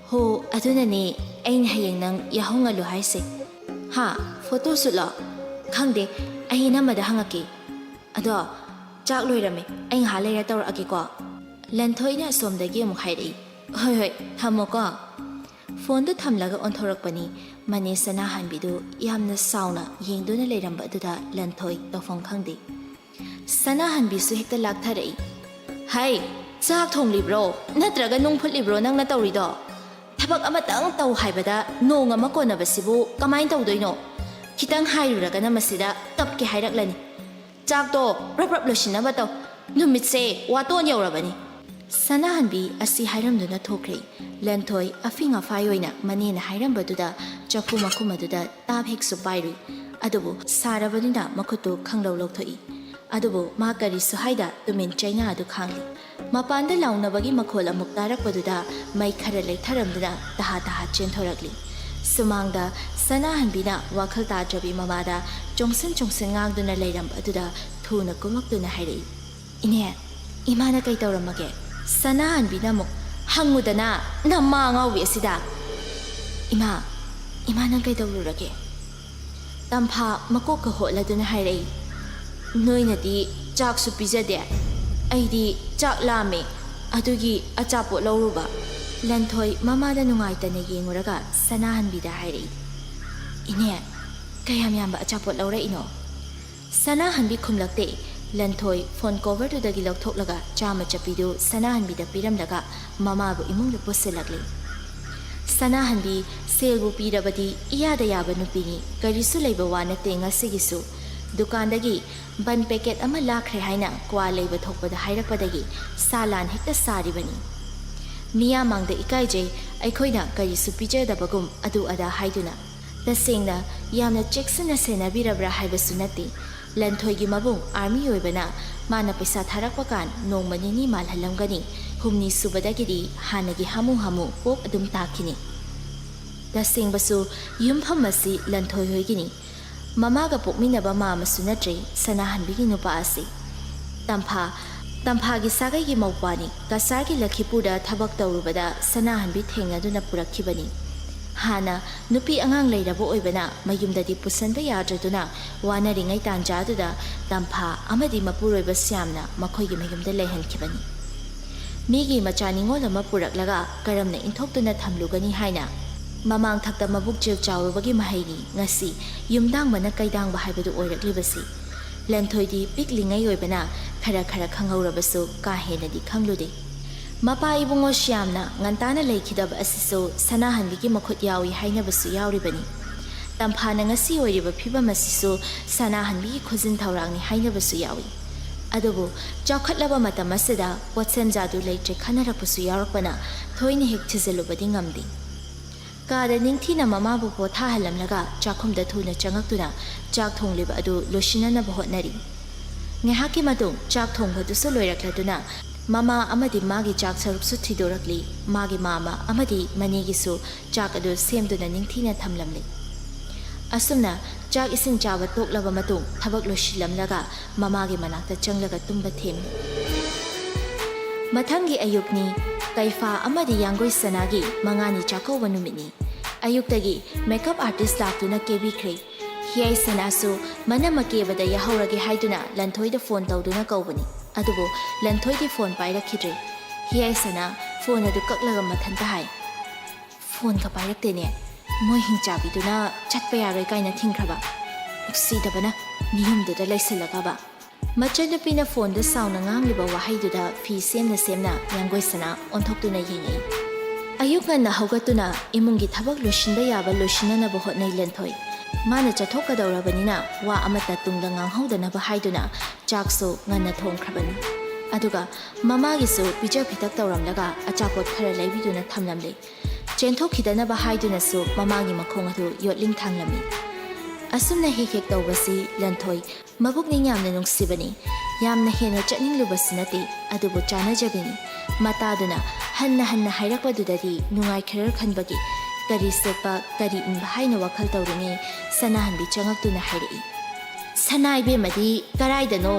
"ꯍꯣ, ꯑꯗꯨꯅꯅꯦ ꯑꯩꯅ ꯍꯌꯦꯡ ꯅꯪ ꯌꯥꯍꯧ ꯉꯜꯂꯨ ꯍꯥꯏꯁꯦ꯫" "ꯍꯥ? ꯐꯣꯇꯣ ꯁꯨꯠꯂꯣ?" "ꯈꯪꯗꯦ, ꯑꯩ ꯏꯅꯝꯃꯗ ꯍꯪꯉꯛꯀꯦ꯫ ꯑꯗꯣ ꯆꯥꯛ ꯂꯣꯏꯔꯝꯃꯦ, ꯑꯩ ꯉꯥꯏꯍꯥꯛ ꯂꯩꯔ ꯇꯧꯔꯛꯑꯒꯦꯀꯣ꯫" ꯂꯟꯊꯣꯏꯅ ꯑꯁꯣꯝꯗꯒꯤ ꯑꯃꯨꯛ ꯍꯥꯏꯔꯛꯏ, "ꯍꯣꯏ ꯍꯣꯏ, ꯊꯝꯃꯣꯀꯣ꯫" ꯐꯣꯟꯗꯨ ꯊꯝꯂꯒ ꯑꯣꯟꯊꯣꯔꯛꯄꯅꯤ꯫ ꯃꯅꯦ ꯁꯅꯥꯍꯟꯕꯤꯗꯨ ꯌꯥꯝꯅ ꯁꯥꯎꯅ ꯌꯦꯡꯗꯨꯅ ꯂꯩꯔꯝꯕ ꯑꯗꯨꯗ ꯂꯟꯊꯣꯏ ꯇꯧꯐꯝ ꯈꯪꯗꯦ꯫ ꯁꯅꯥꯍꯟꯕꯤꯁꯨ ꯍꯦꯛꯇ ꯂꯥꯛꯊꯔꯛꯏ꯫ "ꯍꯩ, ꯆꯥꯛ ꯊꯣꯡꯂꯤꯕ꯭ꯔꯣ ꯅꯠꯇ꯭ꯔꯒ ꯅꯨꯡ ꯐꯨꯠꯂꯤꯕ꯭ꯔꯣ ꯅꯪꯅ ꯇꯧꯔꯤꯗꯣ? ꯊꯕꯛ ꯑꯃꯇꯪ ꯇꯧ ꯍꯥꯏꯕꯗ ꯅꯣꯡ ꯑꯃ ꯀꯣꯟꯅꯕꯁꯤꯕꯨ ꯀꯃꯥꯏꯅ ꯇꯧꯗꯣꯏꯅꯣ? ꯈꯤꯇꯪ ꯍꯥꯏꯔꯨꯔꯒꯅ ꯃꯁꯤꯗ ꯀꯞꯀꯦ ꯍꯥꯏꯔꯛꯂꯅꯤ꯫ ꯆꯥꯛꯇꯣ ꯔꯞ ꯔꯞ ꯂꯣꯏꯁꯤꯟꯅꯕ ꯇꯧ꯫ ꯅꯨꯃꯤꯠꯁꯦ ꯋꯥꯇꯣꯟ ꯌꯧꯔꯕꯅꯤ꯫" ꯁꯅꯥꯍꯟꯕꯤ ꯑꯁꯤ ꯍꯥꯏꯔꯝꯗꯨꯅ ꯊꯣꯛꯈ꯭ꯔꯦ꯫ ꯂꯟꯊꯣꯏ ꯑꯐꯤꯡ ꯑꯐꯥꯏ ꯑꯣꯏꯅ ꯃꯅꯦꯅ ꯍꯥꯏꯔꯝꯕꯗꯨꯗ ꯆꯐꯨ ꯃꯈꯨꯝ ꯑꯗꯨꯗ ꯇꯥꯞ ꯍꯦꯛꯁꯨ ꯄꯥꯏꯔꯨꯏ꯫ ꯑꯗꯨꯕꯨ ꯁꯥꯔꯕꯅꯤꯅ ꯃꯈꯨꯠꯇꯨ ꯈꯪꯂꯧ ꯂꯧꯊꯣꯛꯏ꯫ ꯑꯗꯨꯕꯨ ꯃꯥ ꯀꯔꯤꯁꯨ ꯍꯥꯏꯗ ꯇꯨꯃꯤꯟ ꯆꯩꯅꯥ ꯑꯗꯨ ꯈꯥꯡꯂꯤ꯫ ꯃꯄꯥꯟꯗ ꯂꯥꯎꯅꯕꯒꯤ ꯃꯈꯣꯜ ꯑꯃꯨꯛ ꯇꯥꯔꯛꯄꯗꯨꯗ ꯃꯩ ꯈꯔ ꯂꯩꯊꯔꯝꯗꯨꯅ ꯇꯍꯥ ꯇꯍꯥ ꯆꯦꯟꯊꯣꯔꯛꯂꯤ꯫ ꯁꯨꯃꯥꯡꯗ ꯁꯅꯥꯍꯟꯕꯤꯅ ꯋꯥꯈꯜ ꯇꯥꯗ꯭ꯔꯕꯤ ꯃꯃꯥꯗ ꯆꯣꯡꯁꯤꯟ ꯆꯣꯡꯁꯤꯟ ꯉꯥꯡꯗꯨꯅ ꯂꯩꯔꯝꯕ ꯑꯗꯨꯗ ꯊꯨꯅ ꯀꯨꯝꯃꯛꯇꯨꯅ ꯍꯥꯏꯔꯛꯏ, "ꯏꯅꯦ, ꯏꯃꯥꯅ ꯀꯩ ꯇꯧꯔꯝꯃꯒꯦ?" ꯁꯅꯥꯍꯟꯕꯤꯅ ꯑꯃꯨꯛ, "ꯍꯪꯉꯨꯗꯅ, ꯅꯃꯥ ꯑꯉꯥꯎꯕꯤ ꯑꯁꯤꯗ!" "ꯏꯃꯥ, ꯏꯃꯥ ꯅꯪ ꯀꯩꯗꯧꯔꯨꯔꯒꯦ?" ꯇꯝꯐꯥ ꯃꯀꯣꯛꯀ ꯍꯣꯠꯂꯗꯨꯅ ꯍꯥꯏꯔꯛꯏ, "ꯅꯣꯏꯅꯗꯤ ꯆꯥꯛꯁꯨ ꯄꯤꯖꯗꯦ, ꯑꯩꯗꯤ ꯆꯥꯛ ꯂꯥꯝꯃꯦ, ꯑꯗꯨꯒꯤ ꯑꯆꯥꯄꯣꯠ ꯂꯧꯔꯨꯕ꯫" ꯂꯟꯊꯣꯏ ꯃꯃꯥꯗ ꯅꯨꯡꯉꯥꯏꯇꯅ ꯌꯦꯡꯉꯨꯔꯒ ꯁꯅꯥꯍꯟꯕꯤꯗ ꯍꯥꯏꯔꯛꯏ, "ꯏꯅꯦ, ꯀꯌꯥꯝ ꯌꯥꯝꯕ ꯑꯆꯥꯄꯣꯠ ꯂꯧꯔꯛꯏꯅꯣ?" ꯁꯅꯥꯍꯟꯕꯤ ꯈꯨꯝꯂꯛꯇꯦ꯫ ꯂꯟꯊꯣꯏ ꯐꯣꯟ ꯀꯣꯚꯔꯗꯨꯗꯒꯤ ꯂꯧꯊꯣꯛꯂꯒ ꯆꯥꯃ ꯆꯞꯄꯤꯗꯨ ꯁꯅꯥꯍꯟꯕꯤꯗ ꯄꯤꯔꯝꯂꯒ ꯃꯃꯥꯕꯨ ꯏꯃꯨꯡꯗ ꯄꯨꯁꯤꯜꯂꯛꯂꯤ꯫ ꯁꯅꯥꯍꯟꯕꯤ ꯁꯦꯜꯕꯨ ꯄꯤꯔꯕꯗꯤ ꯏꯌꯥꯗ ꯌꯥꯕ ꯅꯨꯄꯤꯅꯤ, ꯀꯔꯤꯁꯨ ꯂꯩꯕ ꯋꯥ ꯅꯠꯇꯦ ꯉꯁꯤꯒꯤꯁꯨ꯫ ꯗꯨꯀꯥꯟꯗꯒꯤ ꯕꯟ ꯄꯦꯀꯦꯠ ꯑꯃ ꯂꯥꯛꯈ꯭ꯔꯦ ꯍꯥꯏꯅ ꯀ꯭ꯋꯥ ꯂꯩꯕ ꯊꯣꯛꯄꯗ ꯍꯥꯏꯔꯛꯄꯗꯒꯤ ꯁꯥ ꯂꯥꯟ ꯍꯦꯛꯇ ꯁꯥꯔꯤꯕꯅꯤ꯫ ꯃꯤꯌꯥꯝ ꯃꯥꯡꯗ ꯏꯀꯥꯏꯖꯩ, ꯑꯩꯈꯣꯏꯅ ꯀꯔꯤꯁꯨ ꯄꯤꯖꯗꯕꯒꯨꯝ ꯑꯗꯨ ꯑꯗꯥ ꯍꯥꯏꯗꯨꯅ꯫ ꯇꯁꯦꯡꯅ ꯌꯥꯝꯅ ꯆꯦꯛꯁꯤꯟꯅ ꯁꯦꯟꯅꯕꯤꯔꯕ꯭ꯔꯥ ꯍꯥꯏꯕꯁꯨ ꯅꯠꯇꯦ꯫ ꯂꯟꯊꯣꯏꯒꯤ ꯃꯕꯨꯡ ꯑꯥꯔꯃꯤ ꯑꯣꯏꯕꯅ ꯃꯥꯅ ꯄꯩꯁꯥ ꯊꯥꯔꯛꯄ ꯀꯥꯟ ꯅꯣꯡꯃ ꯅꯤꯅꯤ ꯃꯥꯜꯍꯜꯂꯝꯒꯅꯤ, ꯍꯨꯝꯅꯤ ꯁꯨꯕꯗꯒꯤꯗꯤ ꯍꯥꯟꯅꯒꯤ ꯍꯥꯃꯨ ꯍꯥꯃꯨ ꯄꯣꯛ ꯑꯗꯨꯝ ꯇꯥꯈꯤꯅꯤ꯫ ꯇꯁꯦꯡꯕꯁꯨ ꯌꯨꯝꯐꯝ ꯑꯁꯤ ꯂꯟꯊꯣꯏ ꯍꯣꯏꯒꯤꯅꯤ꯫ ꯃꯃꯥꯒ ꯄꯣꯛꯃꯤꯟꯅꯕ ꯃꯥꯃꯁꯨ ꯅꯠꯇ꯭ꯔꯦ ꯁꯅꯥꯍꯟꯕꯤꯒꯤ ꯅꯨꯄꯥ ꯑꯁꯤ꯫ ꯇꯝꯐꯥ, ꯇꯝꯐꯥꯒꯤ ꯁꯥꯒꯩꯒꯤ ꯃꯧꯄ꯭ꯋꯥꯅꯤ꯫ ꯀꯁꯥꯔꯒꯤ ꯂꯈꯤꯄꯨꯔꯗ ꯊꯕꯛ ꯇꯧꯔꯨꯕꯗ ꯁꯅꯥꯍꯟꯕꯤ ꯊꯦꯡꯅꯗꯨꯅ ꯄꯨꯔꯛꯈꯤꯕꯅꯤ꯫ ꯍꯥꯟꯅ ꯅꯨꯄꯤ ꯑꯉꯥꯡ ꯂꯩꯔꯕ ꯑꯣꯏꯕꯅ ꯃꯌꯨꯝꯗꯗꯤ ꯄꯨꯁꯟꯕ ꯌꯥꯗ꯭ꯔꯗꯨꯅ ꯋꯥꯅꯔꯤꯉꯩ ꯇꯥꯟꯖꯥꯗꯨꯗ ꯇꯝꯐꯥ ꯑꯃꯗꯤ ꯃꯄꯨꯔꯣꯏꯕ ꯁ꯭ꯌꯥꯝꯅ ꯃꯈꯣꯏꯒꯤ ꯃꯌꯨꯝꯗ ꯂꯩꯍꯟꯈꯤꯕꯅꯤ꯫ ꯃꯤꯒꯤ ꯃꯆꯥ ꯅꯤꯉꯣꯜ ꯑꯃ ꯄꯨꯔꯛꯂꯒ ꯀꯔꯝꯅ ꯏꯟꯊꯣꯛꯇꯨꯅ ꯊꯝꯂꯨꯒꯅꯤ ꯍꯥꯏꯅ ꯃꯃꯥꯡꯊꯛꯇ ꯃꯕꯨꯛꯆꯦꯜ ꯆꯥꯎꯔꯨꯕꯒꯤ ꯃꯍꯩꯅꯤ ꯉꯁꯤ ꯌꯨꯝꯗꯥꯡꯕꯅ ꯀꯩꯗꯥꯡꯕ ꯍꯥꯏꯕꯗꯨ ꯑꯣꯏꯔꯛꯂꯤꯕꯁꯤ꯫ ꯂꯟꯊꯣꯏꯗꯤ ꯄꯤꯛꯂꯤꯉꯩ ꯑꯣꯏꯕꯅ ꯈꯔ ꯈꯔ ꯈꯪꯍꯧꯔꯕꯁꯨ ꯀꯥ ꯍꯦꯟꯅꯗꯤ ꯈꯪꯂꯨꯗꯦ꯫ ꯃꯄꯥ ꯏꯕꯨꯡꯉꯣ ꯁ꯭ꯌꯥꯝꯅ ꯉꯟꯇꯥꯅ ꯂꯩꯈꯤꯗꯕ ꯑꯁꯤꯁꯨ ꯁꯅꯥꯍꯟꯕꯤꯒꯤ ꯃꯈꯨꯠ ꯌꯥꯎꯏ ꯍꯥꯏꯅꯕꯁꯨ ꯌꯥꯎꯔꯤꯕꯅꯤ꯫ ꯇꯝꯐꯥꯅ ꯉꯁꯤ ꯑꯣꯏꯔꯤꯕ ꯐꯤꯕꯝ ꯑꯁꯤꯁꯨ ꯁꯅꯥꯍꯟꯕꯤꯒꯤ ꯈꯨꯖꯤꯟ ꯊꯧꯔꯥꯡꯅꯤ ꯍꯥꯏꯅꯕꯁꯨ ꯌꯥꯎꯏ꯫ ꯑꯗꯨꯕꯨ ꯆꯥꯎꯈꯠꯂꯕ ꯃꯇꯝ ꯑꯁꯤꯗ ꯄꯣꯠꯁꯦꯝꯖꯥꯗꯨ ꯂꯩꯇ꯭ꯔꯦ ꯈꯟꯅꯔꯛꯄꯁꯨ ꯌꯥꯎꯔꯛꯄꯅ ꯊꯣꯏꯅ ꯍꯦꯛ ꯊꯤꯖꯤꯜꯂꯨꯕꯗꯤ ꯉꯝꯗꯦ꯫ ꯀꯥꯗ ꯅꯤꯡꯊꯤꯅ ꯃꯃꯥꯕꯨ ꯄꯣꯊꯥꯍꯜꯂꯝꯂꯒ ꯆꯥꯛꯈꯨꯝꯗ ꯊꯨꯅ ꯆꯪꯉꯛꯇꯨꯅ ꯆꯥꯛ ꯊꯣꯡꯂꯤꯕ ꯑꯗꯨ ꯂꯣꯏꯁꯤꯟꯅꯅꯕ ꯍꯣꯠꯅꯔꯤ꯫ ꯉꯥꯏꯍꯥꯛꯀꯤ ꯃꯇꯨꯡ ꯆꯥꯛ ꯊꯣꯡꯕꯗꯨꯁꯨ ꯂꯣꯏꯔꯛꯂꯗꯨꯅ ꯃꯃꯥ ꯑꯃꯗꯤ ꯃꯥꯒꯤ ꯆꯥꯛ ꯁꯔꯨꯛꯁꯨ ꯊꯤꯗꯣꯔꯛꯂꯤ꯫ ꯃꯥꯒꯤ ꯃꯥꯃ ꯑꯃꯗꯤ ꯃꯅꯦꯒꯤꯁꯨ ꯆꯥꯛ ꯑꯗꯨ ꯁꯦꯝꯗꯨꯅ ꯅꯤꯡꯊꯤꯅ ꯊꯝꯂꯝꯂꯤ꯫ ꯑꯁꯨꯝꯅ ꯆꯥꯛ ꯏꯁꯤꯡ ꯆꯥꯕ ꯇꯣꯛꯂꯕ ꯃꯇꯨꯡ ꯊꯕꯛ ꯂꯣꯏꯁꯤꯜꯂꯝꯂꯒ ꯃꯃꯥꯒꯤ ꯃꯅꯥꯛꯇ ꯆꯪꯂꯒ ꯇꯨꯝꯕ ꯊꯦꯝꯃꯤ꯫ ꯃꯊꯪꯒꯤ ꯑꯌꯨꯛꯅꯤ꯫ ꯀꯩꯐꯥ ꯑꯃꯗꯤ ꯌꯥꯡꯒꯣꯏ ꯁꯅꯥꯒꯤ ꯃꯉꯥꯅꯤ ꯆꯥꯛꯀꯧꯕ ꯅꯨꯃꯤꯠꯅꯤ꯫ ꯑꯌꯨꯛꯇꯒꯤ ꯃꯦꯀꯞ ꯑꯥꯔꯇꯤꯁ ꯂꯥꯛꯇꯨꯅ ꯀꯦꯕꯤꯈ꯭ꯔꯦ꯫ ꯍꯤꯌꯥꯏ ꯁꯅꯥꯁꯨ ꯃꯅꯝ ꯑꯀꯦꯕꯗ ꯌꯥꯍꯧꯔꯒꯦ ꯍꯥꯏꯗꯨꯅ ꯂꯟꯊꯣꯏꯗ ꯐꯣꯟ ꯇꯧꯗꯨꯅ ꯀꯧꯕꯅꯤ꯫ ꯑꯗꯨꯕꯨ ꯂꯟꯊꯣꯏꯗꯤ ꯐꯣꯟ ꯄꯥꯏꯔꯛꯈꯤꯗ꯭ꯔꯦ꯫ ꯍꯤꯌꯥꯏ ꯁꯅꯥ ꯐꯣꯟ ꯑꯗꯨ ꯀꯛꯂꯒ ꯃꯊꯟꯇ ꯍꯥꯏ, "ꯐꯣꯟꯒ ꯄꯥꯏꯔꯛꯇꯦꯅꯦ꯫ ꯃꯣꯏ ꯍꯤꯡꯆꯥꯕꯤꯗꯨꯅ ꯆꯠꯄ ꯌꯥꯔꯣꯏ ꯀꯥꯏꯅ ꯊꯤꯡꯈ꯭ꯔꯕ꯫ ꯎꯁꯤꯗꯕꯅ ꯃꯤꯌꯨꯝꯗꯨꯗ ꯂꯩꯁꯜꯂꯒꯕ꯫" ꯃꯆꯟꯅꯨꯄꯤꯅ ꯐꯣꯟꯗ ꯁꯥꯎꯅ ꯉꯥꯡꯂꯤꯕ ꯋꯥꯍꯩꯗꯨꯗ ꯐꯤ ꯁꯦꯝꯅ ꯁꯦꯝꯅ ꯌꯥꯡꯒꯣꯏ ꯁꯅꯥ ꯑꯣꯟꯊꯣꯛꯇꯨꯅ ꯌꯦꯡꯉꯛꯏ꯫ ꯑꯌꯨꯛ ꯉꯟꯅ ꯍꯧꯒꯠꯇꯨꯅ ꯏꯃꯨꯡꯒꯤ ꯊꯕꯛ ꯂꯣꯏꯁꯤꯟꯕ ꯌꯥꯕ ꯂꯣꯏꯁꯤꯟꯅꯅꯕ ꯍꯣꯠꯅꯩ ꯂꯟꯊꯣꯏ꯫ ꯃꯥꯅ ꯆꯠꯊꯣꯛꯀꯗꯧꯔꯕꯅꯤꯅ ꯋꯥ ꯑꯃꯠꯇ ꯇꯨꯡꯗ ꯉꯥꯡꯍꯧꯗꯅꯕ ꯍꯥꯏꯗꯨꯅ ꯆꯥꯛꯁꯨ ꯉꯟꯅ ꯊꯣꯡꯈ꯭ꯔꯕꯅꯤ꯫ ꯑꯗꯨꯒ ꯃꯃꯥꯒꯤꯁꯨ ꯄꯤꯖ ꯄꯤꯊꯛ ꯇꯧꯔꯝꯂꯒ ꯑꯆꯥꯄꯣꯠ ꯈꯔ ꯂꯩꯕꯤꯗꯨꯅ ꯊꯝꯂꯝꯂꯦ꯫ ꯆꯦꯟꯊꯣꯛꯈꯤꯗꯅꯕ ꯍꯥꯏꯗꯨꯅꯁꯨ ꯃꯃꯥꯒꯤ ꯃꯈꯣꯡ ꯑꯗꯨ ꯌꯣꯠꯂꯤꯡ ꯊꯥꯡꯂꯝꯃꯤ꯫ ꯑꯁꯨꯝꯅ ꯍꯦꯛ ꯍꯦꯛ ꯇꯧꯕꯁꯤ ꯂꯟꯊꯣꯏ ꯃꯕꯨꯛꯅꯤꯡ ꯌꯥꯝꯅ ꯅꯨꯡꯁꯤꯕꯅꯤ꯫ ꯌꯥꯝꯅ ꯍꯦꯟꯅ ꯆꯠꯅꯤꯡꯂꯨꯕꯁꯨ ꯅꯠꯇꯦ, ꯑꯗꯨꯕꯨ ꯆꯥꯅꯖꯕꯤꯅꯤ꯫ ꯃꯇꯥꯗꯨꯅ ꯍꯟꯅ ꯍꯟꯅ ꯍꯥꯏꯔꯛꯄꯗꯨꯗꯗꯤ ꯅꯨꯡꯉꯥꯏꯈ꯭ꯔꯔ ꯈꯟꯕꯒꯤ ꯀꯔꯤ ꯁꯦꯠꯄ, ꯀꯔꯤ ꯏꯟꯕ ꯍꯥꯏꯅ ꯋꯥꯈꯜ ꯇꯧꯔꯤꯉꯩ ꯁꯅꯥꯍꯟꯕꯤ ꯆꯪꯉꯛꯇꯨꯅ ꯍꯥꯏꯔꯛꯏ, "ꯁꯅꯥ ꯏꯕꯦꯝꯃꯗꯤ ꯀꯔꯥꯏꯗꯅꯣ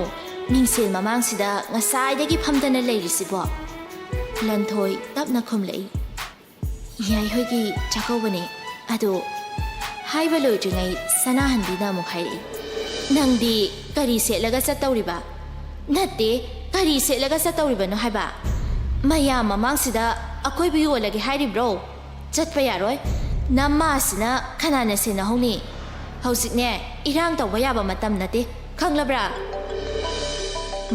ꯃꯤꯡꯁꯦꯜ ꯃꯃꯥꯡꯁꯤꯗ ꯉꯁꯥꯏꯗꯒꯤ ꯐꯝꯗꯅ ꯂꯩꯔꯤꯁꯤꯕꯣ?" ꯂꯟꯊꯣꯏ ꯇꯞꯅ ꯈꯨꯝꯂꯛꯏ, "ꯌꯥꯏꯍꯣꯏꯒꯤ ꯆꯥꯛꯀꯧꯕꯅꯤ꯫ ꯑꯗꯣ" ꯍꯥꯏꯕ ꯂꯣꯏꯗ꯭ꯔꯤꯉꯩ ꯁꯅꯥꯍꯟꯕꯤꯅ ꯑꯃꯨꯛ ꯍꯥꯏꯔꯛꯏ, "ꯅꯪꯗꯤ ꯀꯔꯤ ꯁꯦꯠꯂꯒ ꯆꯠꯇꯧꯔꯤꯕ? ꯅꯠꯇꯦ, ꯀꯔꯤ ꯁꯦꯠꯂꯒ ꯆꯠꯇꯧꯔꯤꯕꯅꯣ ꯍꯥꯏꯕ? ꯃꯌꯥꯝ ꯃꯃꯥꯡꯁꯤꯗ ꯑꯀꯣꯏꯕ ꯌꯣꯜꯂꯒꯦ ꯍꯥꯏꯔꯤꯕ꯭ꯔꯣ? ꯆꯠꯄ ꯌꯥꯔꯣꯏ꯫ ꯅꯃꯥꯁꯤꯅ ꯀꯅꯥꯅ ꯁꯦꯟꯅꯍꯧꯅꯤ? ꯍꯧꯖꯤꯛꯅꯦ, ꯏꯔꯥꯡ ꯇꯧꯕ ꯌꯥꯕ ꯃꯇꯝ ꯅꯠꯇꯦ, ꯈꯪꯂꯕ꯭ꯔꯥ?"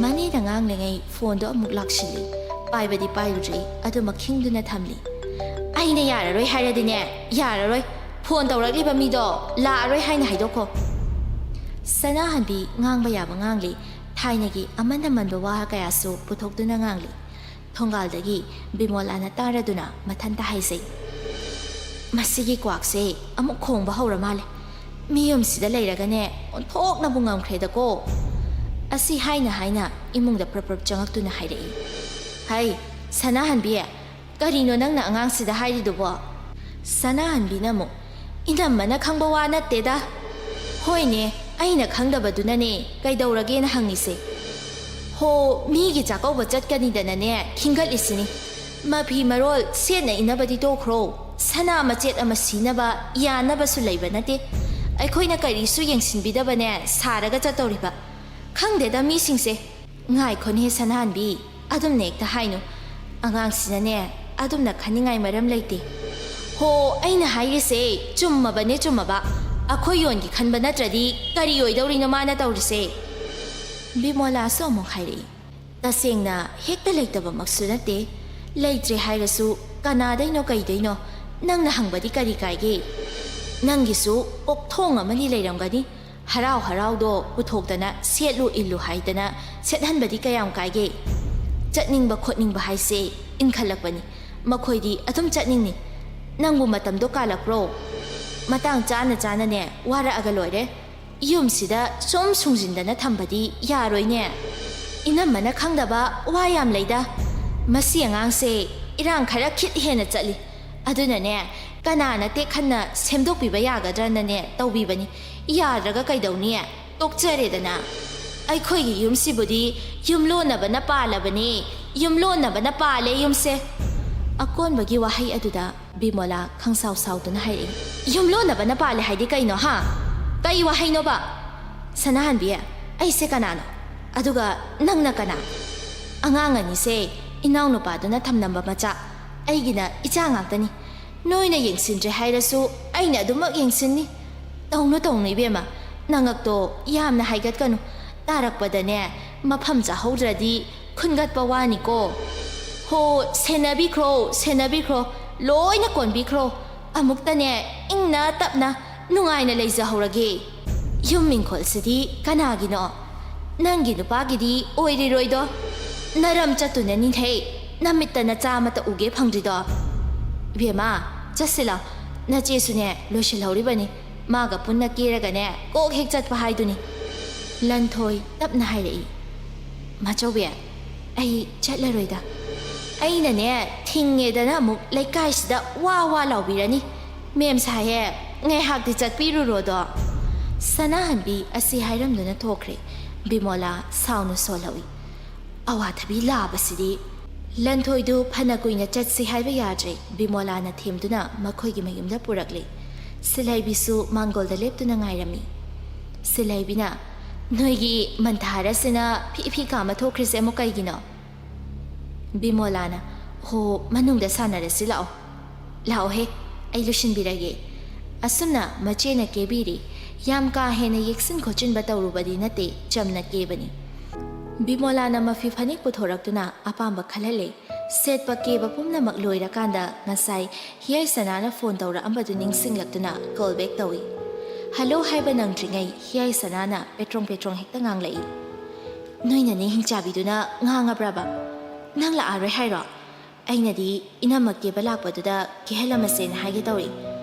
ꯃꯅꯦꯅ ꯉꯥꯡꯂꯤꯉꯩ ꯐꯣꯟꯗꯣ ꯑꯃꯨꯛ ꯂꯥꯛꯁꯤꯜꯂꯤ꯫ ꯄꯥꯏꯕꯗꯤ ꯄꯥꯏꯔꯨꯗ꯭ꯔꯤ, ꯑꯗꯨꯃꯛ ꯈꯤꯡꯗꯨꯅ ꯊꯝꯂꯤ꯫ "ꯑꯩꯅ ꯌꯥꯔꯔꯣꯏ ꯍꯥꯏꯔꯗꯤꯅꯦ, ꯌꯥꯔꯔꯣꯏ꯫ ꯐꯣꯟ ꯇꯧꯔꯛꯂꯤꯕ ꯃꯤꯗꯣ ꯂꯥꯛꯑꯔꯣꯏ ꯍꯥꯏꯅ ꯍꯥꯏꯗꯣꯛꯈꯣ꯫" ꯁꯅꯥꯍꯟꯕꯤ ꯉꯥꯡꯕ ꯌꯥꯕ ꯉꯥꯡꯂꯤ꯫ ꯊꯥꯏꯅꯒꯤ ꯑꯃꯟ ꯑꯃꯟꯕ ꯋꯥ ꯀꯌꯥꯁꯨ ꯄꯨꯊꯣꯛꯇꯨꯅ ꯉꯥꯡꯂꯤ꯫ ꯊꯣꯡꯒꯥꯜꯗꯒꯤ ꯕꯤꯃꯣꯂꯥꯅ ꯇꯥꯔꯗꯨꯅ ꯃꯊꯟꯇ ꯍꯥꯏꯖꯩ, "ꯃꯁꯤꯒꯤ ꯀ꯭ꯋꯥꯛꯁꯦ ꯑꯃꯨꯛ ꯈꯣꯡꯕ ꯍꯧꯔ ꯃꯥꯜꯂꯦ꯫ ꯃꯤꯌꯨꯝꯁꯤꯗ ꯂꯩꯔꯒꯅꯦ ꯑꯣꯟꯊꯣꯛꯅꯕꯨ ꯉꯝꯈ꯭ꯔꯦꯗꯀꯣ꯫" ꯑꯁꯤ ꯍꯥꯏꯅ ꯍꯥꯏꯅ ꯏꯃꯨꯡꯗ ꯄ꯭ꯔꯞ ꯄ꯭ꯔꯞ ꯆꯪꯉꯛꯇꯨꯅ ꯍꯥꯏꯔꯛꯏ, "ꯍꯩ, ꯁꯅꯥꯍꯟꯕꯤ, ꯀꯔꯤꯅꯣ ꯅꯪꯅ ꯑꯉꯥꯡꯁꯤꯗ ꯍꯥꯏꯔꯤꯗꯨꯕꯣ?" ꯁꯅꯥꯍꯟꯕꯤꯅ ꯑꯃꯨꯛ, "ꯏꯅꯝꯃꯅ ꯈꯪꯕ ꯋꯥ ꯅꯠꯇꯦꯗ꯫" "ꯍꯣꯏꯅꯦ, ꯑꯩꯅ ꯈꯪꯗꯕꯗꯨꯅꯅꯦ ꯀꯩꯗꯧꯔꯒꯦꯅ ꯍꯪꯉꯤꯁꯦ꯫ ꯍꯣ, ꯃꯤꯒꯤ ꯆꯥꯛꯀꯧꯕ ꯆꯠꯀꯅꯤꯗꯅꯅꯦ ꯈꯤꯡꯒꯠꯂꯤꯁꯤꯅꯤ꯫ ꯃꯐꯤ ꯃꯔꯣꯜ ꯁꯦꯠꯅ ꯏꯅꯕꯗꯤ ꯇꯣꯛꯈ꯭ꯔꯣ꯫ ꯁꯅꯥ ꯃꯆꯦꯠ ꯑꯃ ꯁꯤꯅꯕ ꯌꯥꯅꯕꯁꯨ ꯂꯩꯕ ꯅꯠꯇꯦ꯫ ꯑꯩꯈꯣꯏꯅ ꯀꯔꯤꯁꯨ ꯌꯦꯡꯁꯤꯟꯕꯤꯗꯕꯅꯦ ꯁꯥꯔꯒ ꯆꯠꯇꯧꯔꯤꯕ꯫ ꯈꯪꯗꯦꯗ ꯃꯤꯁꯤꯡꯁꯦ꯫" "ꯉꯥꯏꯈꯣꯅꯦ ꯁꯅꯥꯍꯟꯕꯤ, ꯑꯗꯨꯝꯅ ꯍꯦꯛꯇ ꯍꯥꯏꯅꯨ꯫ ꯑꯉꯥꯡꯁꯤꯅꯅꯦ, ꯑꯗꯨꯝꯅ ꯈꯟꯅꯤꯡꯉꯥꯏ ꯃꯔꯝ ꯂꯩꯇꯦ꯫ ꯍꯣ, ꯑꯩꯅ ꯍꯥꯏꯔꯤꯁꯦ ꯆꯨꯝꯃꯕꯅꯦ, ꯆꯨꯝꯃꯕ꯫ ꯑꯩꯈꯣꯏ ꯌꯣꯟꯒꯤ ꯈꯟꯕ ꯅꯠꯇ꯭ꯔꯗꯤ ꯀꯔꯤ ꯑꯣꯏꯗꯧꯔꯤꯅꯣ ꯃꯥꯅ ꯇꯧꯔꯤꯁꯦ? ꯕꯤꯃꯣꯂꯥꯁꯨ ꯑꯃꯨꯛ ꯍꯥꯏꯔꯛꯏ, "ꯇꯁꯦꯡꯅ ꯍꯦꯛꯇ ꯂꯩꯇꯕꯃꯛꯁꯨ ꯅꯠꯇꯦ꯫ ꯂꯩꯇ꯭ꯔꯦ ꯍꯥꯏꯔꯁꯨ ꯀꯅꯥꯗꯩꯅꯣ ꯀꯩꯗꯩꯅꯣ ꯅꯪꯅ ꯍꯪꯕꯗꯤ ꯀꯔꯤ ꯀꯥꯏꯒꯦ? ꯅꯪꯒꯤꯁꯨ ꯀꯣꯛꯊꯣꯡ ꯑꯃꯅꯤ ꯂꯩꯔꯝꯒꯅꯤ꯫ ꯍꯔꯥꯎ ꯍꯔꯥꯎꯗꯣ ꯄꯨꯊꯣꯛꯇꯅ ꯁꯦꯠꯂꯨ ꯏꯜꯂꯨ ꯍꯥꯏꯗꯅ ꯁꯦꯠꯍꯟꯕꯗꯤ ꯀꯌꯥꯝ ꯀꯥꯏꯒꯦ? ꯆꯠꯅꯤꯡꯕ ꯈꯣꯠꯅꯤꯡꯕ ꯍꯥꯏꯁꯦ ꯏꯟꯈꯠꯂꯛꯄꯅꯤ꯫ ꯃꯈꯣꯏꯗꯤ ꯑꯗꯨꯝ ꯆꯠꯅꯤꯡꯅꯤ꯫ ꯅꯪꯕꯨ ꯃꯇꯝꯗꯣ ꯀꯥꯜꯂꯛꯄ꯭ꯔꯣ? ꯃꯇꯥꯡ ꯆꯥꯅ ꯆꯥꯅꯅꯦ ꯋꯥꯔꯛꯑꯒ ꯂꯣꯏꯔꯦ꯫ ꯌꯨꯝꯁꯤꯗ ꯁꯨꯝ ꯁꯨꯡꯖꯤꯟꯗꯅ ꯊꯝꯕꯗꯤ ꯌꯥꯔꯣꯏꯅꯦ꯫ ꯏꯅꯝꯃꯅ ꯈꯪꯗꯕ ꯋꯥ ꯌꯥꯝ ꯂꯩꯗ꯫ ꯃꯁꯤ ꯑꯉꯥꯡꯁꯦ ꯏꯔꯥꯡ ꯈꯔ ꯈꯤꯠ ꯍꯦꯟꯅ ꯆꯠꯂꯤ꯫ ꯑꯗꯨꯅꯅꯦ, ꯀꯅꯥꯅ ꯇꯦꯛꯍꯟꯅ ꯁꯦꯝꯗꯣꯛꯄꯤꯕ ꯌꯥꯒꯗ꯭ꯔꯅꯅꯦ ꯇꯧꯕꯤꯕꯅꯤ꯫ ꯌꯥꯗ꯭ꯔꯒ ꯀꯩꯗꯧꯅꯤ? ꯇꯣꯛꯆꯔꯦꯗꯅ꯫ ꯑꯩꯈꯣꯏꯒꯤ ꯌꯨꯝꯁꯤꯕꯨꯗꯤ ꯌꯨꯝꯂꯣꯟꯅꯕꯅ ꯄꯥꯜꯂꯕꯅꯤ, ꯌꯨꯝꯂꯣꯟꯅꯕꯅ ꯄꯥꯜꯂꯦ ꯌꯨꯝꯁꯦ꯫" ꯑꯀꯣꯟꯕꯒꯤ ꯋꯥꯍꯩ ꯑꯗꯨꯗ ꯕꯤꯃꯣꯂꯥ ꯈꯪꯁꯥꯎ ꯁꯥꯎꯗꯨꯅ ꯍꯥꯏꯔꯛꯏ, "ꯌꯨꯝꯂꯣꯟꯅꯕꯅ ꯄꯥꯜꯂꯦ ꯍꯥꯏꯗꯤ ꯀꯩꯅꯣ, ꯍꯥ? ꯀꯩ ꯋꯥꯍꯩꯅꯣꯕ? ꯁꯅꯥꯍꯟꯕꯤ, ꯑꯩꯁꯦ ꯀꯅꯥꯅꯣ? ꯑꯗꯨꯒ ꯅꯪꯅ ꯀꯅꯥ? ꯑꯉꯥꯡ ꯑꯅꯤꯁꯦ ꯏꯅꯥꯎꯅꯨꯄꯥꯗꯨꯅ ꯊꯝꯂꯝꯕ ꯃꯆꯥ, ꯑꯩꯒꯤꯅ ꯏꯆꯥ ꯉꯥꯛꯇꯅꯤ꯫ ꯅꯣꯏꯅ ꯌꯦꯡꯁꯤꯟꯗ꯭ꯔꯦ ꯍꯥꯏꯔꯁꯨ ꯑꯩꯅ ꯑꯗꯨꯃꯛ ꯌꯦꯡꯁꯤꯟꯅꯤ꯫ ꯇꯧꯅꯨ, ꯇꯧꯅꯨ ꯏꯕꯦꯝꯃ, ꯅꯉꯛꯇꯣ ꯌꯥꯝꯅ ꯍꯥꯏꯒꯠꯀꯅꯨ꯫ ꯇꯥꯔꯛꯄꯗꯅꯦ, ꯃꯐꯝ ꯆꯥꯍꯧꯗ꯭ꯔꯗꯤ ꯈꯨꯟꯒꯠꯄ ꯋꯥꯅꯤꯀꯣ꯫ ꯍꯣ, ꯁꯦꯟꯅꯕꯤꯈ꯭ꯔꯣ, ꯁꯦꯟꯅꯕꯤꯈ꯭ꯔꯣ, ꯂꯣꯏꯅ ꯀꯣꯟꯕꯤꯈ꯭ꯔꯣ꯫ ꯑꯃꯨꯛꯇꯅꯦ, ꯏꯪꯅ ꯇꯞꯅ ꯅꯨꯡꯉꯥꯏꯅ ꯂꯩꯖꯍꯧꯔꯒꯦ꯫ ꯌꯨꯝ ꯏꯪꯈꯣꯜꯁꯤꯗꯤ ꯀꯅꯥꯒꯤꯅꯣ? ꯅꯪꯒꯤ ꯅꯨꯄꯥꯒꯤꯗꯤ ꯑꯣꯏꯔꯤꯔꯣꯏꯗꯣ꯫ ꯅꯔꯝ ꯆꯠꯇꯨꯅꯅꯤꯍꯦ ꯅꯃꯤꯠꯇ ꯅꯆꯥ ꯑꯃꯠꯇ ꯎꯒꯦ ꯐꯪꯗ꯭ꯔꯤꯗꯣ꯫ ꯏꯕꯦꯝꯃ, ꯆꯠꯁꯤ ꯂꯥꯎ꯫ ꯅꯆꯦꯁꯨꯅꯦ ꯂꯣꯏꯁꯤꯜꯍꯧꯔꯤꯕꯅꯤ꯫ ꯃꯥꯒ ꯄꯨꯟꯅ ꯀꯦꯔꯒꯅꯦ ꯀꯣꯛ ꯍꯦꯛ ꯆꯠꯄ ꯍꯥꯏꯗꯨꯅꯤ꯫ ꯂꯟꯊꯣꯏ ꯇꯞꯅ ꯍꯥꯏꯔꯛꯏ, "ꯃꯥꯆꯧꯕꯤ, ꯑꯩ ꯆꯠꯂꯔꯣꯏꯗ꯫ ꯑꯩꯅꯅꯦ ꯊꯤꯡꯉꯦꯗꯅ ꯑꯃꯨꯛ ꯂꯩꯀꯥꯏꯁꯤꯗ ꯋꯥ ꯋꯥ ꯂꯥꯎꯕꯤꯔꯅꯤ꯫ ꯃꯦꯝ ꯁꯥꯍꯦꯕ, ꯉꯥꯏꯍꯥꯛꯇꯤ ꯆꯠꯄꯤꯔꯨꯔꯣꯗꯣ꯫" ꯁꯅꯥꯍꯟꯕꯤ ꯑꯁꯤ ꯍꯥꯏꯔꯝꯗꯨꯅ ꯊꯣꯛꯈ꯭ꯔꯦ꯫ ꯕꯤꯃꯣꯂꯥ ꯁꯥꯎꯅ ꯁꯣꯜꯍꯧꯏ꯫ ꯑꯋꯥꯊꯕꯤ ꯂꯥꯕꯁꯤꯗꯤ꯫ ꯂꯟꯊꯣꯏꯗꯨ ꯐꯅ ꯀꯨꯏꯅ ꯆꯠꯁꯤ ꯍꯥꯏꯕ ꯌꯥꯗ꯭ꯔꯦ꯫ ꯕꯤꯃꯣꯂꯥꯅ ꯊꯦꯝꯗꯨꯅ ꯃꯈꯣꯏꯒꯤ ꯃꯌꯨꯝꯗ ꯄꯨꯔꯛꯂꯦ꯫ ꯁꯤꯜꯍꯩꯕꯤꯁꯨ ꯃꯥꯡꯒꯣꯜꯗ ꯂꯦꯞꯇꯨꯅ ꯉꯥꯏꯔꯝꯃꯤ꯫ ꯁꯤꯜꯍꯩꯕꯤꯅ, "ꯅꯣꯏꯒꯤ ꯃꯟꯊꯥꯔꯁꯤꯅ ꯐꯤ ꯐꯤ ꯀꯥꯝꯕ ꯊꯣꯛꯈ꯭ꯔꯤꯁꯦ ꯑꯃꯨꯛ ꯀꯩꯒꯤꯅꯣ?" ꯕꯤꯃꯣꯂꯥꯅ, "ꯍꯣ, ꯃꯅꯨꯡꯗ ꯁꯥꯟꯅꯔꯁꯤ ꯂꯥꯛꯑꯣ꯫ ꯂꯥꯛꯑꯣꯍꯦ, ꯑꯩ ꯂꯣꯏꯁꯤꯟꯕꯤꯔꯒꯦ꯫" ꯑꯁꯨꯝꯅ ꯃꯆꯦꯅ ꯀꯦꯕꯤꯔꯤ꯫ ꯌꯥꯝ ꯀꯥ ꯍꯦꯟꯅ ꯌꯦꯛꯁꯤꯟ ꯈꯣꯠꯆꯤꯟꯕ ꯇꯧꯔꯨꯕꯗꯤ ꯅꯠꯇꯦ, ꯆꯝꯅ ꯀꯦꯕꯅꯤ꯫ ꯕꯤꯃꯣꯂꯥꯅ ꯃꯐꯤ ꯐꯅꯦꯛ ꯄꯨꯊꯣꯔꯛꯇꯨꯅ ꯑꯄꯥꯝꯕ ꯈꯜꯍꯜꯂꯦ꯫ ꯁꯦꯠꯄ ꯀꯦꯕ ꯄꯨꯝꯅꯃꯛ ꯂꯣꯏꯔꯀꯥꯟꯗ ꯉꯁꯥꯏ ꯍꯤꯌꯥꯏꯁꯅꯥꯅ ꯐꯣꯟ ꯇꯧꯔꯛꯑꯝꯕꯗꯨ ꯅꯤꯡꯁꯤꯡꯂꯛꯇꯨꯅ ꯀꯣꯜ ꯕꯦꯛ ꯇꯧꯏ꯫ ꯍꯜꯂꯣ ꯍꯥꯏꯕ ꯅꯪꯗ꯭ꯔꯤꯉꯩ ꯍꯤꯌꯥꯏꯁꯅꯥꯅ ꯄꯦꯇ꯭ꯔꯣꯡ ꯄꯦꯇ꯭ꯔꯣꯡ ꯍꯦꯛꯇ ꯉꯥꯡꯂꯛꯏ꯫ "ꯅꯣꯏ ꯅꯅꯦ ꯍꯤꯡꯆꯥꯕꯤꯗꯨꯅ ꯉꯥꯡꯉꯕ꯭ꯔꯕ? ꯅꯪ ꯂꯥꯛꯑꯔꯣꯏ ꯍꯥꯏꯔꯣ? ꯑꯩꯅꯗꯤ ꯏꯅꯝꯃ ꯀꯦꯕ ꯂꯥꯛꯄꯗꯨꯗ ꯀꯦꯍꯜꯂꯝꯃꯁꯦꯅ ꯍꯥꯏꯒꯦ ꯇꯧꯔꯤ꯫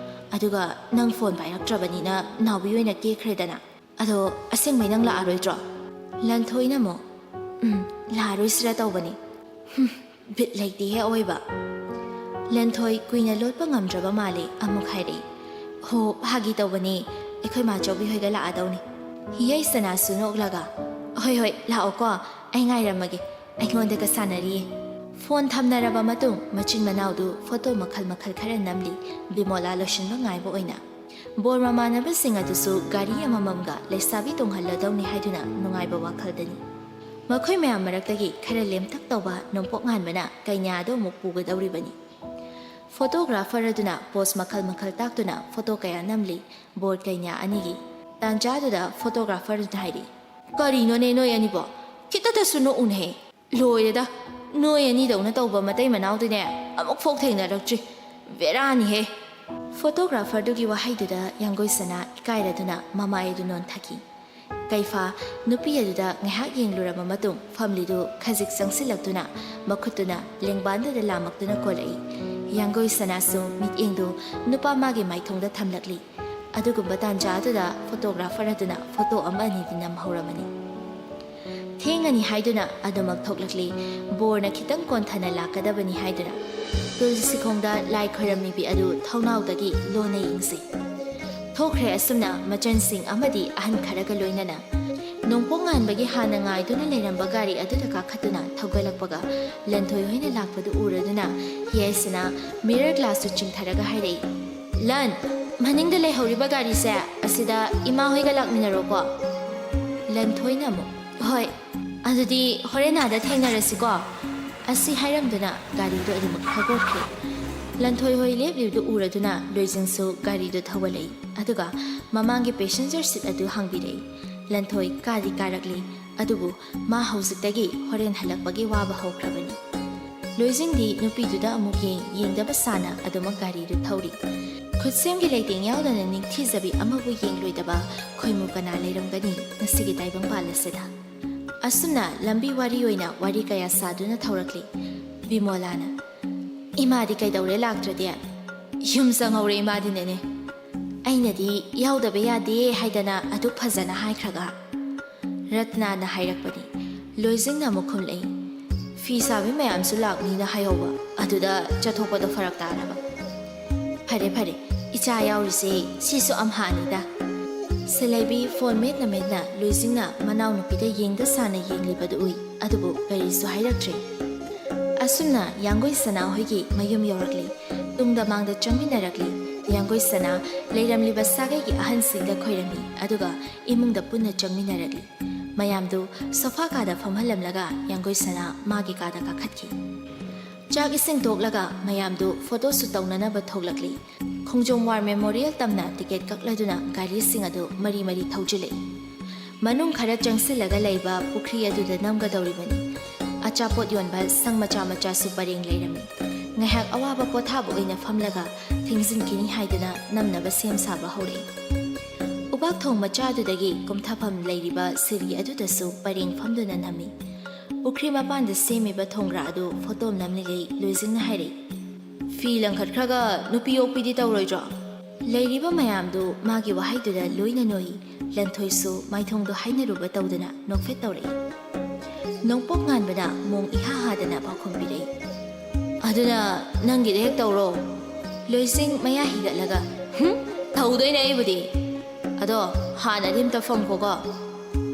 ꯑꯗꯨꯒ ꯅꯪ ꯐꯣꯟ ꯄꯥꯏꯔꯛꯇ꯭ꯔꯕꯅꯤꯅ ꯅꯥꯎꯕꯤ ꯑꯣꯏꯅ ꯀꯦꯈ꯭ꯔꯦꯗꯅ꯫ ꯑꯗꯣ ꯑꯁꯦꯡꯕꯩ ꯅꯪ ꯂꯥꯛꯑꯔꯣꯏꯗ꯭ꯔꯣ?" ꯂꯟꯊꯣꯏꯅ ꯑꯃꯨꯛ, "ꯎꯝ, ꯂꯥꯛꯑꯔꯣꯏꯁꯤꯔ ꯇꯧꯕꯅꯤ꯫ ꯍꯨꯝ, ꯕꯤꯠ ꯂꯩꯇꯦꯍꯦ ꯑꯑꯣꯏꯕ꯫" ꯂꯟꯊꯣꯏ ꯀꯨꯏꯅ ꯂꯣꯠꯄ ꯉꯝꯗ꯭ꯔꯕ ꯃꯥꯜꯂꯦ, ꯑꯃꯨꯛ ꯍꯥꯏꯔꯛꯏ, "ꯍꯣ, ꯐꯥꯒꯤ ꯇꯧꯕꯅꯦ, ꯑꯩꯈꯣꯏ ꯃꯥꯆꯧꯕꯤ ꯍꯣꯏꯒ ꯂꯥꯛꯑꯗꯧꯅꯤ꯫" ꯍꯤꯌꯩꯁꯅꯥꯁꯨ ꯅꯣꯛꯂꯒ, "ꯍꯣꯏ ꯍꯣꯏ, ꯂꯥꯛꯑꯣꯀꯣ, ꯑꯩ ꯉꯥꯏꯔꯝꯃꯒꯦ, ꯑꯩꯉꯣꯟꯗꯒ ꯁꯥꯟꯅꯔꯤꯌꯦ꯫" ꯐꯣꯟ ꯊꯝꯅꯔꯕ ꯃꯇꯨꯡ ꯃꯆꯤꯟ ꯃꯅꯥꯎꯗꯨ ꯐꯣꯇꯣ ꯃꯈꯜ ꯃꯈꯜ ꯈꯔ ꯅꯝꯂꯤ, ꯕꯤꯃꯣꯂꯥ ꯂꯣꯏꯁꯤꯟꯕ ꯉꯥꯏꯕ ꯑꯣꯏꯅ꯫ ꯕꯣꯔ ꯃꯃꯥꯟꯅꯕꯁꯤꯡ ꯑꯗꯨꯁꯨ ꯒꯥꯔꯤ ꯑꯃꯃꯝꯒ ꯂꯩꯁꯥꯕꯤ ꯇꯣꯡꯍꯜꯂꯗꯧꯅꯤ ꯍꯥꯏꯗꯨꯅ ꯅꯨꯡꯉꯥꯏꯕ ꯋꯥꯈꯜꯗꯅꯤ꯫ ꯃꯈꯣꯏ ꯃꯌꯥꯝ ꯃꯔꯛꯇꯒꯤ ꯈꯔ ꯂꯦꯝꯇꯛ ꯇꯧꯕ ꯅꯣꯡꯄꯣꯛ ꯉꯥꯟꯕꯅ ꯀꯩꯅꯥꯗꯣ ꯑꯃꯨꯛ ꯄꯨꯒꯗꯧꯔꯤꯕꯅꯤ꯫ ꯐꯣꯇꯣꯒ꯭ꯔꯥꯐꯔ ꯑꯗꯨꯅ ꯄꯣꯁ ꯃꯈꯜ ꯃꯈꯜ ꯇꯥꯛꯇꯨꯅ ꯐꯣꯇꯣ ꯀꯌꯥ ꯅꯝꯂꯤ ꯕꯣꯔ ꯀꯩꯅꯥ ꯑꯅꯤꯒꯤ꯫ ꯇꯥꯟꯖꯥꯗꯨꯗ ꯐꯣꯇꯣꯒ꯭ꯔꯥꯐꯔ ꯑꯗꯨꯅ ꯍꯥꯏꯔꯤ, "ꯀꯔꯤꯅꯣꯅꯦ ꯅꯣꯏ ꯑꯅꯤꯕꯣ? ꯈꯤꯇꯗꯁꯨ ꯅꯣꯛꯎꯅꯍꯦ꯫ ꯂꯣꯏꯔꯦꯗ, ꯅꯣꯏ ꯑꯅꯤꯗꯧꯅ ꯇꯧꯕ ꯃꯇꯩ ꯃꯅꯥꯎꯗꯤꯅꯦ ꯑꯃꯨꯛꯐꯥꯎ ꯊꯦꯡꯅꯔꯛꯇ꯭ꯔꯤ꯫ ꯕꯦꯔꯥꯅꯤꯍꯦ!" ꯐꯣꯇꯣꯒ꯭ꯔꯥꯐꯔꯗꯨꯒꯤ ꯋꯥꯍꯩꯗꯨꯗ ꯌꯥꯡꯒꯣꯏꯁꯅꯥ ꯏꯀꯥꯏꯔꯗꯨꯅ ꯃꯃꯥꯏ ꯑꯗꯨ ꯅꯣꯟꯊꯈꯤ꯫ ꯀꯩꯐꯥ ꯅꯨꯄꯤ ꯑꯗꯨꯗ ꯉꯥꯏꯍꯥꯛ ꯌꯦꯡꯂꯨꯔꯕ ꯃꯇꯨꯡ ꯐꯝꯂꯤꯗꯨ ꯈꯖꯤꯛ ꯆꯪꯁꯤꯜꯂꯛꯇꯨꯅ ꯃꯈꯨꯠꯇꯨꯅ ꯂꯦꯡꯕꯥꯟꯗꯨꯗ ꯂꯥꯝꯃꯛꯇꯨꯅ ꯀꯣꯜꯂꯛꯏ꯫ ꯌꯥꯡꯒꯣꯏꯁꯅꯥꯁꯨ ꯃꯤꯠꯌꯦꯡꯗꯨ ꯅꯨꯄꯥ ꯃꯥꯒꯤ ꯃꯥꯏꯊꯣꯡꯗ ꯊꯝꯂꯛꯂꯤ꯫ ꯑꯗꯨꯒꯨꯝꯕ ꯇꯥꯟꯖꯥ ꯑꯗꯨꯗ ꯐꯣꯇꯣꯒ꯭ꯔꯥꯐꯔ ꯑꯗꯨꯅ ꯐꯣꯇꯣ ꯑꯃ ꯑꯅꯤꯗꯤ ꯅꯝꯍꯧꯔꯕꯅꯤ꯫ ꯊꯦꯡꯉꯅꯤ ꯍꯥꯏꯗꯨꯅ ꯑꯗꯨꯃꯛ ꯊꯣꯛꯂꯛꯂꯤ꯫ ꯕꯣꯔꯅ ꯈꯤꯇꯪ ꯀꯣꯟꯊꯅ ꯂꯥꯛꯀꯗꯕꯅꯤ ꯍꯥꯏꯗꯨꯅ꯫ ꯇꯨꯜꯁꯤꯈꯣꯡꯗ ꯂꯥꯏ ꯈꯣꯏꯔꯝꯃꯤꯕꯤ ꯑꯗꯨ ꯊꯧꯅꯥꯎꯗꯒꯤ ꯂꯣꯟꯅ ꯌꯦꯡꯖꯩ꯫ ꯊꯣꯛꯈ꯭ꯔꯦ ꯑꯁꯨꯝꯅ ꯃꯆꯟꯁꯤꯡ ꯑꯃꯗꯤ ꯑꯍꯟ ꯈꯔꯒ ꯂꯣꯏꯅꯅ꯫ ꯅꯣꯡꯄꯣꯛ ꯉꯥꯟꯕꯒꯤ ꯍꯥꯟꯅ ꯉꯥꯏꯗꯨꯅ ꯂꯩꯔꯝꯕ ꯒꯥꯔꯤ ꯑꯗꯨꯗ ꯀꯥꯈꯠꯇꯨꯅ ꯊꯧꯒꯠꯂꯛꯄꯒ ꯂꯟꯊꯣꯏ ꯍꯣꯏꯅ ꯂꯥꯛꯄꯗꯨ ꯎꯔꯗꯨꯅ ꯍꯤꯌꯥꯏꯁꯅꯥ ꯃꯤꯔꯔ ꯒ꯭ꯂꯥꯁꯇꯨ ꯆꯤꯡꯊꯔꯒ ꯍꯥꯏꯔꯛꯏ, "ꯂꯟ, ꯃꯅꯤꯡꯗ ꯂꯩꯍꯧꯔꯤꯕ ꯒꯥꯔꯤꯁꯦ ꯑꯁꯤꯗ ꯏꯃꯥ ꯍꯣꯏꯒ ꯂꯥꯛꯃꯤꯟꯅꯔꯣꯀꯣ꯫" ꯂꯟꯊꯣꯏꯅ ꯑꯃꯨꯛ, "ꯍꯣꯏ, ꯑꯗꯨꯗꯤ ꯍꯣꯔꯦꯟ ꯑꯥꯗ ꯊꯦꯡꯅꯔꯁꯤꯀꯣ꯫ ꯑꯁꯤ ꯍꯥꯏꯔꯝꯗꯨꯅ ꯒꯥꯔꯤꯗꯨ ꯑꯗꯨꯃꯛ ꯊꯧꯒꯠꯈ꯭ꯔꯦ꯫ ꯂꯟꯊꯣꯏ ꯍꯣꯏ ꯂꯦꯞꯂꯤꯕꯗꯨ ꯎꯔꯗꯨꯅ ꯂꯣꯏꯖꯤꯡꯁꯨ ꯒꯥꯔꯤꯗꯨ ꯊꯧꯒꯠꯂꯛꯏ, ꯑꯗꯨꯒ ꯃꯃꯥꯡꯒꯤ passenger seat ꯑꯗꯨ ꯍꯥꯡꯕꯤꯔꯛꯏ꯫ ꯂꯟꯊꯣꯏ ꯀꯥꯗꯤ ꯀꯥꯔꯛꯂꯤ, ꯑꯗꯨꯕꯨ ꯃꯥ ꯍꯧꯖꯤꯛꯇꯒꯤ ꯍꯣꯔꯦꯟ ꯍꯜꯂꯛꯄꯒꯤ ꯋꯥꯕ ꯍꯧꯈ꯭ꯔꯕꯅꯤ꯫ ꯂꯣꯏꯖꯤꯡꯗꯤ ꯅꯨꯄꯤꯗꯨꯗ ꯑꯃꯨꯛ ꯌꯦꯡ, ꯌꯦꯡꯗꯕ ꯁꯥꯅ ꯑꯗꯨꯃꯛ ꯒꯥꯔꯤꯗꯨ ꯊꯧꯔꯤ꯫ ꯈꯨꯠꯁꯦꯝꯒꯤ ꯂꯩꯇꯦꯡ ꯌꯥꯎꯗꯅ ꯅꯤꯡꯊꯤꯖꯕꯤ ꯑꯃꯕꯨ ꯌꯦꯡꯂꯣꯏꯗꯕ ꯈꯣꯏꯃꯨ ꯀꯅꯥ ꯂꯩꯔꯝꯒꯅꯤ ꯉꯁꯤꯒꯤ ꯇꯥꯏꯕꯪꯄꯥꯜ ꯑꯁꯤꯗ? ꯑꯁꯨꯝꯅ ꯂꯝꯕꯤ ꯋꯥꯔꯤ ꯑꯣꯏꯅ ꯋꯥꯔꯤ ꯀꯌꯥ ꯁꯥꯗꯨꯅ ꯊꯧꯔꯛꯂꯤ꯫ ꯕꯤꯃꯣꯂꯥꯅ, "ꯏꯃꯥꯗꯤ ꯀꯩꯗꯧꯔꯦ ꯂꯥꯛꯇ꯭ꯔꯗꯤ?" "ꯌꯨꯝ ꯆꯪꯍꯧꯔꯦ ꯏꯃꯥꯗꯤ ꯅꯦꯅꯦ꯫ ꯑꯩꯅꯗꯤ ꯌꯥꯎꯗꯕ ꯌꯥꯗꯦ ꯍꯥꯏꯗꯅ ꯑꯗꯨꯛ ꯐꯖꯅ ꯍꯥꯏꯈ꯭ꯔꯒ?" ꯔꯠꯅꯥꯅ ꯍꯥꯏꯔꯛꯄꯅꯤ꯫ ꯂꯣꯏꯖꯤꯡꯅ ꯑꯃꯨꯛ ꯈꯨꯝꯂꯛꯏ, "ꯐꯤ ꯁꯥꯕꯤ ꯃꯌꯥꯝꯁꯨ ꯂꯥꯛꯅꯤꯅ ꯍꯥꯏꯍꯧꯕ, ꯑꯗꯨꯗ ꯆꯠꯊꯣꯛꯄꯗꯣ ꯐꯔꯛ ꯇꯥꯔꯕ꯫ ꯐꯔꯦ ꯐꯔꯦ, ꯏꯆꯥ ꯌꯥꯎꯔꯤꯁꯦ ꯁꯤꯁꯨ ꯑꯝꯍꯥꯅꯤꯗ꯫" ꯁꯦꯂꯩꯕꯤ phone ꯃꯦꯠꯅ ꯃꯦꯠꯅ ꯂꯣꯏꯖꯤꯡꯅ ꯃꯅꯥꯎꯅꯨꯄꯤꯗ ꯌꯦꯡꯗ ꯁꯥꯅ ꯌꯦꯡꯂꯤꯕꯗꯨ ꯎꯏ, ꯑꯗꯨꯕꯨ ꯀꯔꯤꯁꯨ ꯍꯥꯏꯔꯛꯇ꯭ꯔꯦ꯫ ꯑꯁꯨꯝꯅ ꯌꯥꯡꯒꯣꯏ ꯁꯅꯥ ꯍꯣꯏꯒꯤ ꯃꯌꯨꯝ ꯌꯧꯔꯛꯂꯤ꯫ ꯇꯨꯡꯗ ꯃꯥꯡꯗ ꯆꯪꯃꯤꯟꯅꯔꯛꯂꯤ꯫ ꯌꯥꯡꯒꯣꯏ ꯁꯅꯥ ꯂꯩꯔꯝꯂꯤꯕ ꯁꯥꯒꯩꯒꯤ ꯑꯍꯟꯁꯤꯡꯗ ꯈꯣꯏꯔꯝꯃꯤ, ꯑꯗꯨꯒ ꯏꯃꯨꯡꯗ ꯄꯨꯟꯅ ꯆꯪꯃꯤꯟꯅꯔꯛꯂꯤ꯫ ꯃꯌꯥꯝꯗꯨ sofa ꯀꯥꯗ ꯐꯝꯍꯜꯂꯝꯂꯒ ꯌꯥꯡꯒꯣꯏ ꯁꯅꯥ ꯃꯥꯒꯤ ꯀꯥꯗ ꯀꯥꯈꯠꯈꯤ꯫ ꯆꯥꯛ ꯏꯁꯤꯡ ꯇꯣꯛꯂꯒ ꯃꯌꯥꯝꯗꯨ photo shoot ꯇꯧꯅꯅꯕ ꯊꯣꯛꯂꯛꯂꯤ꯫ ꯈꯣꯡꯖꯣꯝ War Memorial ꯇꯝꯅ ticket ꯀꯛꯂꯗꯨꯅ ꯒꯥꯔꯤꯁꯤꯡ ꯑꯗꯨ ꯃꯔꯤ ꯃꯔꯤ ꯊꯧꯖꯤꯜꯂꯛꯏ꯫ ꯃꯅꯨꯡ ꯈꯔ ꯆꯪꯁꯤꯜꯂꯒ ꯂꯩꯕ ꯄꯨꯈ꯭ꯔꯤ ꯑꯗꯨꯗ ꯅꯝꯒꯗꯧꯔꯤꯕꯅꯤ꯫ ꯑꯆꯥꯄꯣꯠ ꯌꯣꯟꯕ ꯁꯪ ꯃꯆꯥ ꯃꯆꯥꯁꯨ ꯄꯔꯦꯡ ꯂꯩꯔꯝꯃꯤ꯫ ꯉꯥꯏꯍꯥꯛ ꯑꯋꯥꯕ ꯄꯣꯊꯥꯕ ꯑꯣꯏꯅ ꯐꯝꯂꯒ ꯊꯦꯡꯖꯤꯟꯈꯤꯅꯤ ꯍꯥꯏꯗꯨꯅ ꯅꯝꯅꯕ ꯁꯦꯝ ꯁꯥꯕ ꯍꯧꯔꯛꯏ꯫ ꯎꯕꯥꯛ ꯊꯣꯡ ꯃꯆꯥ ꯑꯗꯨꯗꯒꯤ ꯀꯨꯝꯊꯐꯝ ꯂꯩꯔꯤꯕ ꯁꯤꯔꯤ ꯑꯗꯨꯗꯁꯨ ꯄꯔꯦꯡ ꯐꯝꯗꯨꯅ ꯅꯝꯃꯤ꯫ ꯄꯨꯈ꯭ꯔꯤ ꯃꯄꯥꯟꯗ ꯁꯦꯝꯃꯤꯕ ꯊꯣꯡꯒ꯭ꯔꯥ ꯑꯗꯨ photo ꯅꯝꯂꯤꯉꯩ ꯂꯣꯏꯖꯤꯡꯅ ꯍꯥꯏꯔꯛꯏ, "ꯐꯤ ꯂꯪꯈꯠꯈ꯭ꯔꯒ ꯅꯨꯄꯤ ꯑꯣꯛꯄꯤꯗꯤ ꯇꯧꯔꯣꯏꯗ꯭ꯔꯣ?" ꯂꯩꯔꯤꯕ ꯃꯌꯥꯝꯗꯨ ꯃꯥꯒꯤ ꯋꯥꯍꯩꯗꯨꯗ ꯂꯣꯏꯅ ꯅꯣꯛꯏ꯫ ꯂꯟꯊꯣꯏꯁꯨ ꯃꯥꯏꯊꯣꯡꯗꯨ ꯍꯥꯏꯅꯔꯨꯕ ꯇꯧꯗꯅ ꯅꯣꯛꯐꯦꯠ ꯇꯧꯔꯛꯏ꯫ ꯅꯣꯡꯄꯣꯛ ꯉꯥꯟꯕꯅ ꯃꯣꯡ ꯏꯍꯥ ꯍꯥꯗꯅ ꯄꯥꯎꯈꯨꯝ ꯄꯤꯔꯛꯏ, "ꯑꯗꯨꯅ ꯅꯪꯒꯤꯗ ꯍꯦꯛ ꯇꯧꯔꯣ꯫" ꯂꯣꯏꯖꯤꯡ ꯃꯌꯥ ꯍꯤꯒꯠꯂꯒ, "ꯍꯨꯝ, ꯇꯧꯗꯣꯏꯅꯦ ꯑꯩꯕꯨꯗꯤ꯫ ꯑꯗꯣ ꯍꯥꯟꯅꯗꯤ ꯑꯝꯇ ꯐꯝꯈꯣꯀꯣ꯫"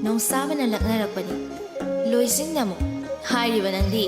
ꯅꯣꯡꯁꯥꯕꯅ ꯂꯛꯅꯔꯛꯄꯅꯤ꯫ ꯂꯣꯏꯖꯤꯡꯅ ꯑꯃꯨꯛ, "ꯍꯥꯏꯔꯤꯕ ꯅꯪꯗꯤ?"